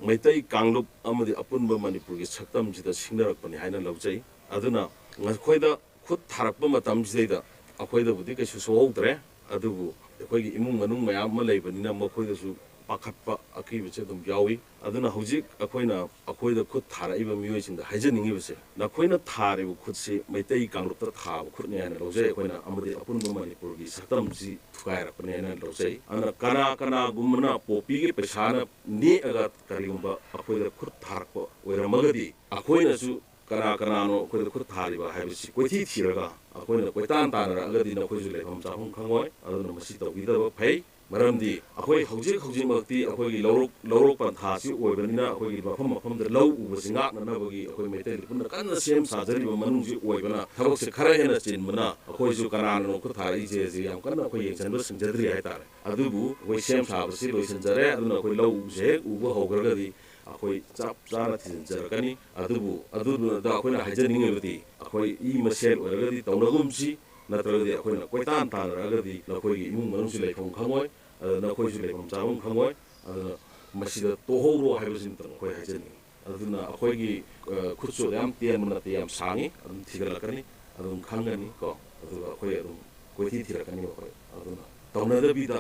ꯃꯩꯇꯩ ꯀꯥꯡꯂꯨꯞ ꯑꯃꯗꯤ ꯑꯄꯨꯟꯕ ꯃꯅꯤꯄꯨꯔꯒꯤ ꯁꯛꯇꯝꯁꯤꯗ ꯁꯤꯡꯅꯔꯛꯄꯅꯤ ꯍꯥꯏꯅ ꯂꯧꯖꯩ꯫ ꯑꯗꯨꯅ ꯃꯈꯣꯏꯗ ꯈꯨꯠ ꯊꯥꯔꯛꯄ ꯃꯇꯝꯁꯤꯗꯩꯗ ꯑꯩꯈꯣꯏꯗꯕꯨꯗꯤ ꯀꯩꯁꯨ ꯁꯣꯛꯍꯧꯗ꯭ꯔꯦ, ꯑꯗꯨꯕꯨ ꯑꯩꯈꯣꯏꯒꯤ ꯏꯃꯨꯡ ꯃꯅꯨꯡ ꯃꯌꯥꯝ ꯑꯃ ꯂꯩꯕꯅꯤꯅ ꯃꯈꯣꯏꯗꯁꯨ ꯄꯥꯈꯠꯄ ꯑꯀꯤꯕꯁꯦ ꯑꯗꯨꯝ ꯌꯥꯎꯏ꯫ ꯑꯗꯨꯅ ꯍꯧꯖꯤꯛ ꯑꯩꯈꯣꯏꯅ ꯑꯩꯈꯣꯏꯗ ꯈꯨꯠ ꯊꯥꯔꯛꯏꯕ ꯃꯤꯑꯣꯏꯁꯤꯡꯗ ꯍꯥꯏꯖꯅꯤꯡꯉꯤꯕꯁꯦ, ꯅꯈꯣꯏꯅ ꯊꯥꯔꯤꯕ ꯈꯨꯠꯁꯤ ꯃꯩꯇꯩ ꯀꯥꯡꯂꯨꯞꯇ ꯊꯥꯕ ꯈꯨꯠꯅꯤ ꯍꯥꯏꯅ ꯂꯧꯖꯩ ꯑꯩꯈꯣꯏꯅ, ꯑꯃꯗꯤ ꯑꯄꯨꯟꯕ ꯃꯅꯤꯄꯨꯔꯒꯤ ꯁꯛꯇꯝꯁꯤ ꯊꯨꯒꯥꯏꯔꯛꯄꯅꯤ ꯍꯥꯏꯅ ꯂꯧꯖꯩ꯫ ꯑꯗꯨꯅ ꯀꯅꯥ ꯀꯅꯥꯒꯨꯝꯕꯅ ꯄꯣꯄꯤꯒꯤ ꯄꯩꯁꯥꯅ ꯅꯦꯛꯑꯒ ꯀꯔꯤꯒꯨꯝꯕ ꯑꯩꯈꯣꯏꯗ ꯈꯨꯠ ꯊꯥꯔꯛꯄ ꯑꯣꯏꯔꯝꯃꯒꯗꯤ ꯑꯩꯈꯣꯏꯅꯁꯨ ꯀꯅꯥ ꯀꯅꯥꯅꯣ ꯑꯩꯈꯣꯏꯗ ꯈꯨꯠ ꯊꯥꯔꯤꯕ ꯍꯥꯏꯕꯁꯤ ꯀꯣꯏꯊꯤ ꯊꯤꯔꯒ ꯑꯩꯈꯣꯏꯅ ꯀꯣꯏꯇꯥꯟ ꯇꯥꯟꯅꯔꯛꯑꯒꯗꯤ ꯅꯈꯣꯏꯁꯨ ꯂꯩꯐꯝ ꯆꯥꯐꯝ ꯈꯪꯉꯣꯏ꯫ ꯑꯗꯨꯅ ꯃꯁꯤ ꯇꯧꯕꯤꯗꯕ ꯐꯩ꯫ ꯃꯔꯝꯗꯤ ꯑꯩꯈꯣꯏ ꯍꯧꯖꯤꯛ ꯍꯧꯖꯤꯛꯃꯛꯇꯤ ꯑꯩꯈꯣꯏꯒꯤ ꯂꯧꯔꯣꯛ, ꯂꯧꯔꯣꯛ ꯄꯟꯊꯥꯁꯤ ꯑꯣꯏꯕꯅꯤꯅ ꯑꯩꯈꯣꯏꯒꯤ ꯃꯐꯝ ꯃꯐꯝꯗ ꯂꯧ ꯎꯕꯁꯤ ꯉꯥꯛꯅꯅꯕꯒꯤ ꯑꯩꯈꯣꯏ ꯃꯩꯇꯩ ꯂꯤꯄꯨꯟꯅ ꯀꯟꯅ ꯁꯦꯝ ꯁꯥꯖꯔꯤꯕ ꯃꯅꯨꯡꯁꯤ ꯑꯣꯏꯕꯅ ꯊꯕꯛꯁꯦ ꯈꯔ ꯍꯦꯟꯅ ꯆꯤꯟꯕꯅ ꯑꯩꯈꯣꯏꯁꯨ ꯀꯅꯥꯅꯅꯣ ꯈꯨꯠ ꯊꯥꯔꯛꯏꯁꯦ ꯁꯤ ꯌꯥꯝ ꯀꯟꯅ ꯑꯩꯈꯣꯏ ꯌꯦꯡꯁꯤꯟꯕ ꯁꯤꯡꯖꯗ꯭ꯔꯤ ꯍꯥꯏꯇꯥꯔꯦ꯫ ꯑꯗꯨꯕꯨ ꯑꯩꯈꯣꯏ ꯁꯦꯝ ꯁꯥꯕꯁꯤ ꯂꯣꯏꯁꯤꯟꯖꯔꯦ꯫ ꯑꯗꯨꯅ ꯑꯩꯈꯣꯏ ꯂꯧ ꯎꯕꯁꯦ ꯍꯦꯛ ꯎꯕ ꯍꯧꯈ꯭ꯔꯒꯗꯤ ꯑꯩꯈꯣꯏ ꯆꯞ ꯆꯥꯅ ꯊꯤꯖꯤꯟꯖꯔꯛꯀꯅꯤ꯫ ꯑꯗꯨꯕꯨ ꯑꯗꯨꯗ ꯑꯩꯈꯣꯏꯅ ꯍꯥꯏꯖꯅꯤꯡꯉꯤꯕꯗꯤ ꯑꯩꯈꯣꯏ ꯏ ꯃꯁꯦꯜ ꯑꯣꯏꯔꯒꯗꯤ ꯇꯧꯅꯒꯨꯝꯁꯤ, ꯅꯠꯇ꯭ꯔꯒꯗꯤ ꯑꯩꯈꯣꯏꯅ ꯀꯣꯏꯇꯥꯟ ꯇꯥꯟꯅꯔꯛꯑꯒꯗꯤ ꯅꯈꯣꯏꯒꯤ ꯏꯃꯨꯡ ꯃꯅꯨꯡꯁꯨ ꯂꯩꯐꯝ ꯈꯪꯉꯣꯏ, ꯑꯗꯨꯅ ꯅꯈꯣꯏꯁꯨ ꯂꯩꯐꯝ ꯆꯥꯐꯝ ꯈꯪꯉꯣꯏ꯫ ꯑꯗꯨꯅ ꯃꯁꯤꯗ ꯇꯣꯛꯍꯧꯔꯣ ꯍꯥꯏꯕꯁꯤꯃꯇꯪ ꯑꯩꯈꯣꯏ ꯍꯥꯏꯖꯅꯤꯡꯉꯤ꯫ ꯑꯗꯨꯅ ꯑꯩꯈꯣꯏꯒꯤ, ꯑ, ꯈꯨꯠꯁꯨ ꯑꯗꯨ ꯌꯥꯝ ꯇꯦꯟꯕ ꯅꯠꯇꯦ, ꯌꯥꯝ ꯁꯥꯡꯉꯤ, ꯑꯗꯨꯝ ꯊꯤꯒꯠꯂꯛꯀꯅꯤ, ꯑꯗꯨꯝ ꯈꯪꯒꯅꯤ ꯀꯣ꯫ ꯑꯗꯨꯒ ꯑꯩꯈꯣꯏ ꯑꯗꯨꯝ ꯀꯣꯏꯊꯤ ꯊꯤꯔꯛꯀꯅꯤ ꯑꯩꯈꯣꯏ꯫ ꯑꯗꯨꯅ ꯇꯧꯅꯗꯕꯤꯗ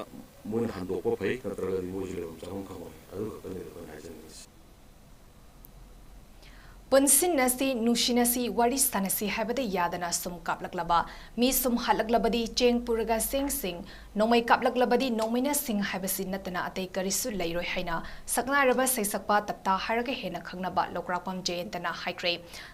ꯃꯣꯏꯅ ꯍꯟꯗꯣꯛꯄ ꯐꯩ, ꯅꯠꯇ꯭ꯔꯒꯗꯤ ꯃꯣꯏꯁꯨ ꯂꯩꯐꯝ ꯆꯥꯐꯝ ꯈꯪꯉꯣꯏ꯫ ꯑꯗꯨ ꯈꯛꯇꯅꯤ ꯑꯩꯈꯣꯏꯅ ꯍꯥꯏꯖꯅꯤꯡꯉꯤꯁꯤ꯫ ꯄꯨꯟꯁꯤꯟꯅꯁꯤ, ꯅꯨꯡꯁꯤꯅꯁꯤ, ꯋꯥꯔꯤ ꯁꯥꯅꯁꯤ ꯍꯥꯏꯕꯗ ꯌꯥꯗꯅ ꯁꯨꯝ ꯀꯥꯞꯂꯛꯂꯕ, ꯃꯤ ꯁꯨꯝ ꯍꯥꯠꯂꯛꯂꯕꯗꯤ ꯆꯦꯡ ꯄꯨꯔꯒ ꯆꯦꯡꯁꯤꯡ, ꯅꯣꯡꯃꯩ ꯀꯥꯞꯂꯛꯂꯕꯗꯤ ꯅꯣꯡꯃꯩꯅ ꯁꯤꯡ ꯍꯥꯏꯕꯁꯤ ꯅꯠꯇꯅ ꯑꯇꯩ ꯀꯔꯤꯁꯨ ꯂꯩꯔꯣꯏ ꯍꯥꯏꯅ ꯁꯛꯅꯥꯏꯔꯕ ꯁꯩꯁꯛꯄ ꯇꯞꯇꯥ ꯍꯥꯏꯔꯒ ꯍꯦꯟꯅ ꯈꯪꯅꯕ ꯂꯧꯀ꯭ꯔꯥꯛꯄꯝ ꯖꯌꯟꯇꯅ ꯍꯥꯏꯈ꯭ꯔꯦ꯫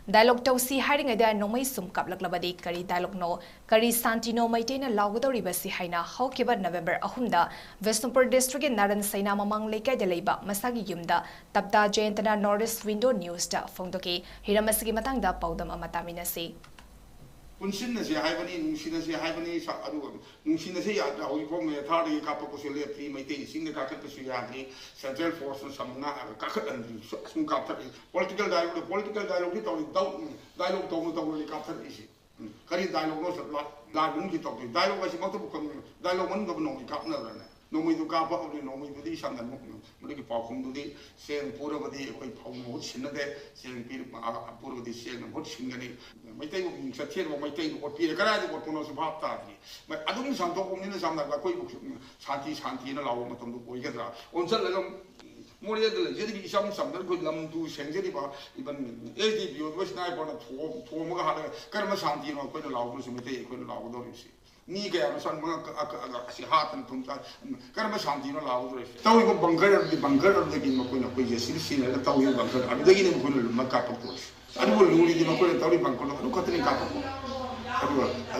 ꯗꯥꯏꯂꯣꯛ ꯇꯧꯁꯤ ꯍꯥꯏꯔꯤꯉꯩꯗ ꯅꯣꯡꯃꯩ ꯁꯨꯝ ꯀꯥꯞꯂꯛꯂꯕꯗꯤ ꯀꯔꯤ ꯗꯥꯏꯂꯣꯛꯅꯣ? ꯀꯔꯤ ꯁꯥꯟꯇꯤꯅꯣ ꯃꯩꯇꯩꯅ ꯂꯥꯎꯒꯗꯧꯔꯤꯕꯁꯤ ꯍꯥꯏꯅ ꯍꯧꯈꯤꯕ ꯅꯕꯦꯝꯕꯔ ꯑꯍꯨꯝꯗ ꯕꯤꯁꯅꯨꯄꯨꯔ ꯗꯤꯁꯇ꯭ꯔꯤꯛꯀꯤ ꯅꯥꯔꯟ ꯁꯩꯅꯥ ꯃꯃꯥꯡ ꯂꯩꯀꯥꯏꯗ ꯂꯩꯕ ꯃꯁꯥꯒꯤ ꯌꯨꯝꯗ ꯇꯞꯇꯥ ꯖꯌꯟꯇꯅ ꯅꯣꯔꯠ ꯏꯁ ꯋꯤꯟꯗꯣ ꯅ꯭ꯌꯨꯁꯇ ꯐꯣꯡꯗꯣꯛꯈꯤ꯫ ꯍꯤꯔꯝ ꯑꯁꯤꯒꯤ ꯃꯇꯥꯡꯗ ꯄꯥꯎꯗꯝ ꯑꯃ ꯇꯥꯃꯤꯟꯅꯁꯤ꯫ ꯄꯨꯟꯁꯤꯟꯅꯁꯤ ꯍꯥꯏꯕꯅꯤ, ꯅꯨꯡꯁꯤꯅꯁꯤ ꯍꯥꯏꯕꯅꯤ, ꯁ-, ꯑꯗꯨꯒ ꯅꯨꯡꯁꯤꯅꯁꯤ ꯌꯥꯗ꯭ꯔꯥ? ꯍꯧꯖꯤꯛ ꯐꯥꯎ ꯃꯦꯊꯥꯔꯗꯒꯤ ꯀꯥꯞꯄꯛꯄꯁꯨ ꯂꯦꯞꯇ꯭ꯔꯤ, ꯃꯩꯇꯩ ꯆꯤꯡꯗ ꯀꯥꯈꯠꯄꯁꯨ ꯌꯥꯗ꯭ꯔꯤ, ꯁꯦꯟꯇ꯭ꯔꯦꯜ ꯐꯣꯔꯁꯅ ꯁꯝꯅ ꯀꯥꯈꯠꯍꯟꯗ꯭ꯔꯤ, ꯁꯨ-, ꯑꯁꯨꯝ ꯀꯥꯞꯊꯠꯂꯤ꯫ ꯄꯣꯂꯤꯇꯤꯀꯦꯜ ꯗꯥꯏꯂꯣꯛ, ꯄꯣꯂꯤꯇꯤꯀꯦꯜ ꯗꯥꯏꯂꯣꯛꯇꯤ ꯇꯧꯔꯤ, ꯗꯥꯏꯂꯣꯛ ꯇꯧꯅ ꯇꯧꯅꯅꯤ ꯀꯥꯞꯊꯠꯂꯛꯏꯁꯦ꯫ ꯎꯝ꯫ ꯀꯔꯤ ꯗꯥꯏꯂꯣꯛꯅꯣ ꯁꯤꯗ? ꯂꯥ-, ꯂꯥꯟ ꯃꯅꯨꯡꯒꯤ ꯇꯧꯗꯣꯏ ꯗꯥꯏꯂꯣꯛ ꯍꯥꯏꯁꯤ ꯃꯛꯇꯕꯨ ꯀꯝ-, ꯗꯥꯏꯂꯣꯛ ꯃꯅꯨꯡꯗꯕꯨ ꯅꯣꯡꯃꯩ ꯀꯥꯞꯅꯕ꯭ꯔꯅꯦ? ꯅꯣꯡꯃꯩꯗꯨ ꯀꯥꯞꯄꯛꯑꯕꯅꯤ, ꯅꯣꯡꯃꯩꯗꯨꯗꯤ ꯏꯁꯥ ꯅꯟꯃꯛ-, ꯃꯗꯨꯒꯤ ꯄꯥꯎꯈꯨꯝꯗꯨꯗꯤ ꯆꯦꯡ ꯄꯨꯔꯕꯗꯤ ꯑꯩꯈꯣꯏ ꯐꯧ ꯃꯍꯨꯠ ꯁꯤꯟꯅꯗꯦ, ꯆꯦꯡ ꯄꯤꯔ-, ꯑ-, ꯑ-, ꯄꯨꯔꯕꯗꯤ ꯆꯦꯡꯅ ꯃꯍꯨꯠ ꯁꯤꯟꯒꯅꯤ꯫ ꯃꯩꯇꯩꯕꯨ ꯃꯤꯡ ꯆꯠꯊꯦꯛꯑꯕ ꯃꯩꯇꯩꯕꯨ ꯑꯣꯠꯄꯤꯔꯦ, ꯀꯗꯥꯏꯗ ꯑꯣꯠꯄꯅꯣꯁꯨ ꯚꯥꯞ ꯇꯥꯗ꯭ꯔꯤ꯫ ꯃ-, ꯑꯗꯨꯝ ꯁꯟꯗꯣꯛꯄꯅꯤꯅ ꯁꯝꯅ ꯑꯩꯈꯣꯏꯕꯨ ꯁꯥꯟꯇꯤ ꯁꯥꯟꯇꯤꯅ ꯂꯥꯎꯕ ꯃꯇꯝꯗ ꯑꯣꯏꯒꯗ꯭ꯔꯥ? ꯑꯣꯟꯁꯤꯜꯂꯒ ꯃꯣꯔꯦꯗ ꯂꯩꯖꯔꯤꯕ ꯏꯆꯝ ꯆꯝꯅ ꯑꯩꯈꯣꯏ ꯂꯝ ꯇꯨ ꯁꯦꯡꯖꯔꯤꯕ even ꯑꯦꯁ ꯗꯤ ꯄꯤ ꯑꯣꯏꯕ ꯁꯤꯅꯥꯏ ꯕꯣꯔꯗꯅ ꯊꯣꯝ-, ꯊꯣꯝꯃꯒ ꯍꯥꯠꯂꯒ ꯀꯔꯝꯕ ꯁꯥꯟꯇꯤꯅꯣ ꯑꯩꯈꯣꯏꯅ ꯂꯥꯎꯗꯣꯏꯁꯤ, ꯃꯩꯇꯩ ꯑꯩꯈꯣꯏꯅ ꯂꯥꯎꯒꯗꯧꯔꯤꯕꯁꯤ? ꯃꯤ ꯀꯌꯥꯅꯣ ꯁꯟ ꯃꯉꯛ ꯀꯛꯑ ꯀꯛꯑꯒ ꯑꯁꯤ ꯍꯥꯠꯇꯅ ꯊꯨꯝ ꯆꯥ-, ꯀꯔꯝꯕ ꯁꯥꯟꯇꯤꯅꯣ ꯂꯥꯎꯒꯗꯧꯔꯤꯁꯤ? ꯇꯧꯔꯤꯕ ꯕꯪꯀꯔ ꯑꯗꯨꯗꯤ, ꯕꯪꯀꯔ ꯑꯗꯨꯗꯒꯤ ꯃꯈꯣꯏꯅ ꯑꯩꯈꯣꯏ ꯖꯦ ꯁꯤ ꯕꯤ ꯁꯤꯖꯤꯟꯅꯔꯒ ꯇꯧꯔꯤꯕ ꯕꯪꯀꯔ ꯑꯗꯨꯗꯒꯤꯅꯤ ꯃꯈꯣꯏꯅ ꯂꯨꯝꯃ ꯀꯥꯞꯄꯛꯇꯣꯔꯤꯁꯤ꯫ ꯑꯗꯨꯕꯨ ꯂꯨꯔꯤꯗꯤ ꯃꯈꯣꯏꯅ ꯇꯧꯔꯤꯕ ꯕꯪꯀꯔꯗꯣ ꯑꯗꯨ ꯈꯛꯇꯅꯤ ꯀꯥꯞꯄꯛꯄ꯫ ꯑꯗꯨꯒ, ꯑ,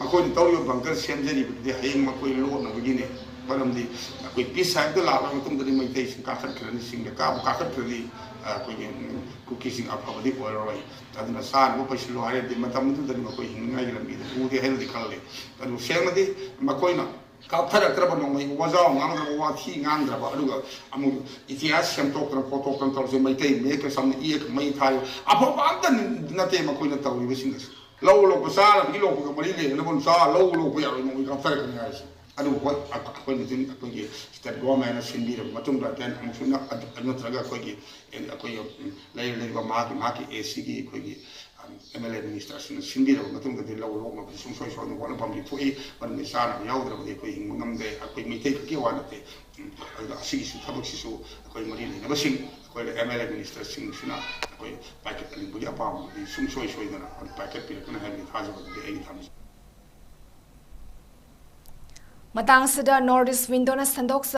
ꯃꯈꯣꯏꯅ ꯇꯧꯔꯤꯕ ꯕꯪꯀꯔ ꯁꯦꯝꯖꯔꯤꯕꯗꯨꯗꯤ ꯍꯌꯦꯡ ꯃꯈꯣꯏ ꯂꯣꯠꯅꯕꯒꯤꯅꯦ꯫ ꯃꯔꯝꯗꯤ ꯑꯩꯈꯣꯏ ꯄꯤꯁ ꯁꯥꯏꯠꯇ ꯂꯥꯛꯂꯕ ꯃꯇꯨꯡꯗꯗꯤ ꯃꯩꯇꯩꯁꯤꯡ ꯀꯥꯈꯠꯈ꯭ꯔꯅꯤ, ꯆꯤꯡꯗ ꯀꯥꯕꯨ ꯀꯥꯈꯠꯈ꯭ꯔꯗꯤ, ꯑ, ꯑꯩꯈꯣꯏꯒꯤ, ꯎꯝ, ꯀꯨꯀꯤꯁꯤꯡ ꯑꯐꯕꯗꯤ ꯑꯣꯏꯔꯔꯣꯏ꯫ ꯑꯗꯨꯅ ꯆꯥꯅꯕ ꯄꯩꯁꯤꯜꯂꯣ ꯍꯥꯏꯔꯗꯤ ꯃꯇꯝ ꯑꯗꯨꯗꯗꯤ ꯃꯈꯣꯏ ꯍꯤꯡꯅꯤꯡꯉꯥꯏꯒꯤ ꯂꯝꯕꯤꯗ ꯎꯗꯦ ꯍꯥꯏꯅꯗꯤ ꯈꯜꯂꯤ꯫ ꯑꯗꯨ ꯁꯦꯡꯅꯗꯤ ꯃꯈꯣꯏꯅ ꯀꯥꯞꯊꯔꯛꯇ꯭ꯔꯕ ꯅꯣꯡꯃꯩ, ꯋꯥꯖꯥꯎ ꯉꯥꯡꯗ꯭ꯔꯕ, ꯋꯥꯊꯤ ꯉꯥꯡꯗ꯭ꯔꯕ, ꯑꯗꯨꯒ ꯑꯃꯨꯛ ꯏꯇꯤꯍꯥꯁ ꯁꯦꯝꯗꯣꯛꯇꯅ ꯈꯣꯠꯇꯣꯛꯇꯅ ꯇꯧꯔꯁꯦ, ꯃꯩꯇꯩ ꯃꯌꯦꯛꯀ ꯁꯝꯅ ꯏꯌꯦꯛ ꯃꯩ ꯊꯥꯏ, ꯑꯐꯕ ꯑꯝꯇ ꯅꯠꯇꯦ ꯃꯈꯣꯏꯅ ꯇꯧꯔꯤꯕꯁꯤꯡ ꯑꯁꯤ꯫ ꯂꯧ ꯂꯣꯛꯄ ꯆꯥꯅꯕꯒꯤ ꯂꯣꯛꯄꯒ ꯃꯔꯤ ꯂꯩꯅꯅꯕ ꯆꯥ ꯂꯧ ꯂꯣꯛꯄ ꯌꯥꯔꯣꯏ, ꯅꯣꯡꯃꯩ ꯀꯥꯞꯊꯔꯛꯀꯅꯤ ꯍꯥꯏꯔꯤꯁꯦ꯫ ꯑꯗꯨꯕꯨ ꯍꯣꯏ, ꯑ-, ꯑꯩꯈꯣꯏꯅ ꯑꯗꯨꯝ ꯑꯩꯈꯣꯏꯒꯤ ꯁ꯭ꯇꯦꯠ ꯒꯣꯔꯃꯦꯟꯅ ꯁꯤꯟꯕꯤꯔꯕ ꯃꯇꯨꯡꯗ then ꯑꯃꯨꯛꯁꯨ ꯅ-, ꯑꯗꯨ ꯅꯠꯇ꯭ꯔꯒ ꯑꯩꯈꯣꯏꯒꯤ, ꯑꯩꯈꯣꯏꯒꯤ, ꯎꯝ, ꯂꯩꯔꯤꯕ ꯃꯍꯥꯛꯀꯤ, ꯃꯍꯥꯛꯀꯤ ꯑꯦ ꯁꯤꯒꯤ ꯑꯩꯈꯣꯏꯒꯤ, ꯑ, ꯑꯦꯝ ꯑꯦꯜ ꯑꯦ ꯃꯤꯅꯤꯁꯇꯔꯁꯤꯡꯅ ꯁꯤꯟꯕꯤꯔꯕ ꯃꯇꯨꯡꯗꯗꯤ ꯂꯧ ꯂꯣꯛꯅꯕꯁꯨ ꯁꯨꯡꯁꯣꯏ ꯁꯣꯏꯗꯅ ꯍꯣꯠꯅꯐꯝꯗꯤ ꯊꯣꯛꯏ꯫ ꯃꯔꯝꯗꯤ ꯆꯥꯅꯕ ꯌꯥꯎꯗ꯭ꯔꯕꯗꯤ ꯑꯩꯈꯣꯏ ꯍꯤꯡꯕ ꯉꯝꯗꯦ꯫ ꯑꯩꯈꯣꯏ ꯃꯩꯇꯩ ꯈꯛꯀꯤ ꯋꯥ ꯅꯠꯇꯦ꯫ ꯎꯝ, ꯑꯗꯨꯒ ꯑꯁꯤꯒꯤꯁꯨ ꯊꯕꯛꯁꯤꯁꯨ ꯑꯩꯈꯣꯏ ꯃꯔꯤ ꯂꯩꯅꯕꯁꯤꯡ, ꯑꯩꯈꯣꯏ ꯑꯦꯝ ꯑꯦꯜ ꯑꯦ ꯃꯤꯅꯤꯁꯇꯔꯁꯤꯡꯁꯤꯅ ꯑꯩꯈꯣꯏ ꯄꯥꯏꯈꯠꯍꯟꯅꯤꯡꯕꯒꯤ ꯑꯄꯥꯝꯕꯗꯤ ꯁꯨꯡꯁꯣꯏ ꯁꯣꯏꯗꯅ ꯑꯩꯈꯣꯏ ꯄꯥꯏꯈꯠꯄꯤꯔꯛꯀꯅꯤ ꯍꯥꯏꯕꯒꯤ ꯊꯥꯖꯕꯗꯨꯗꯤ ꯑꯩꯒꯤ ꯊꯝꯖꯩ꯫ ꯃꯇꯥꯡꯁꯤꯗ North East Window ꯅ ꯁꯟꯗꯣꯛꯆ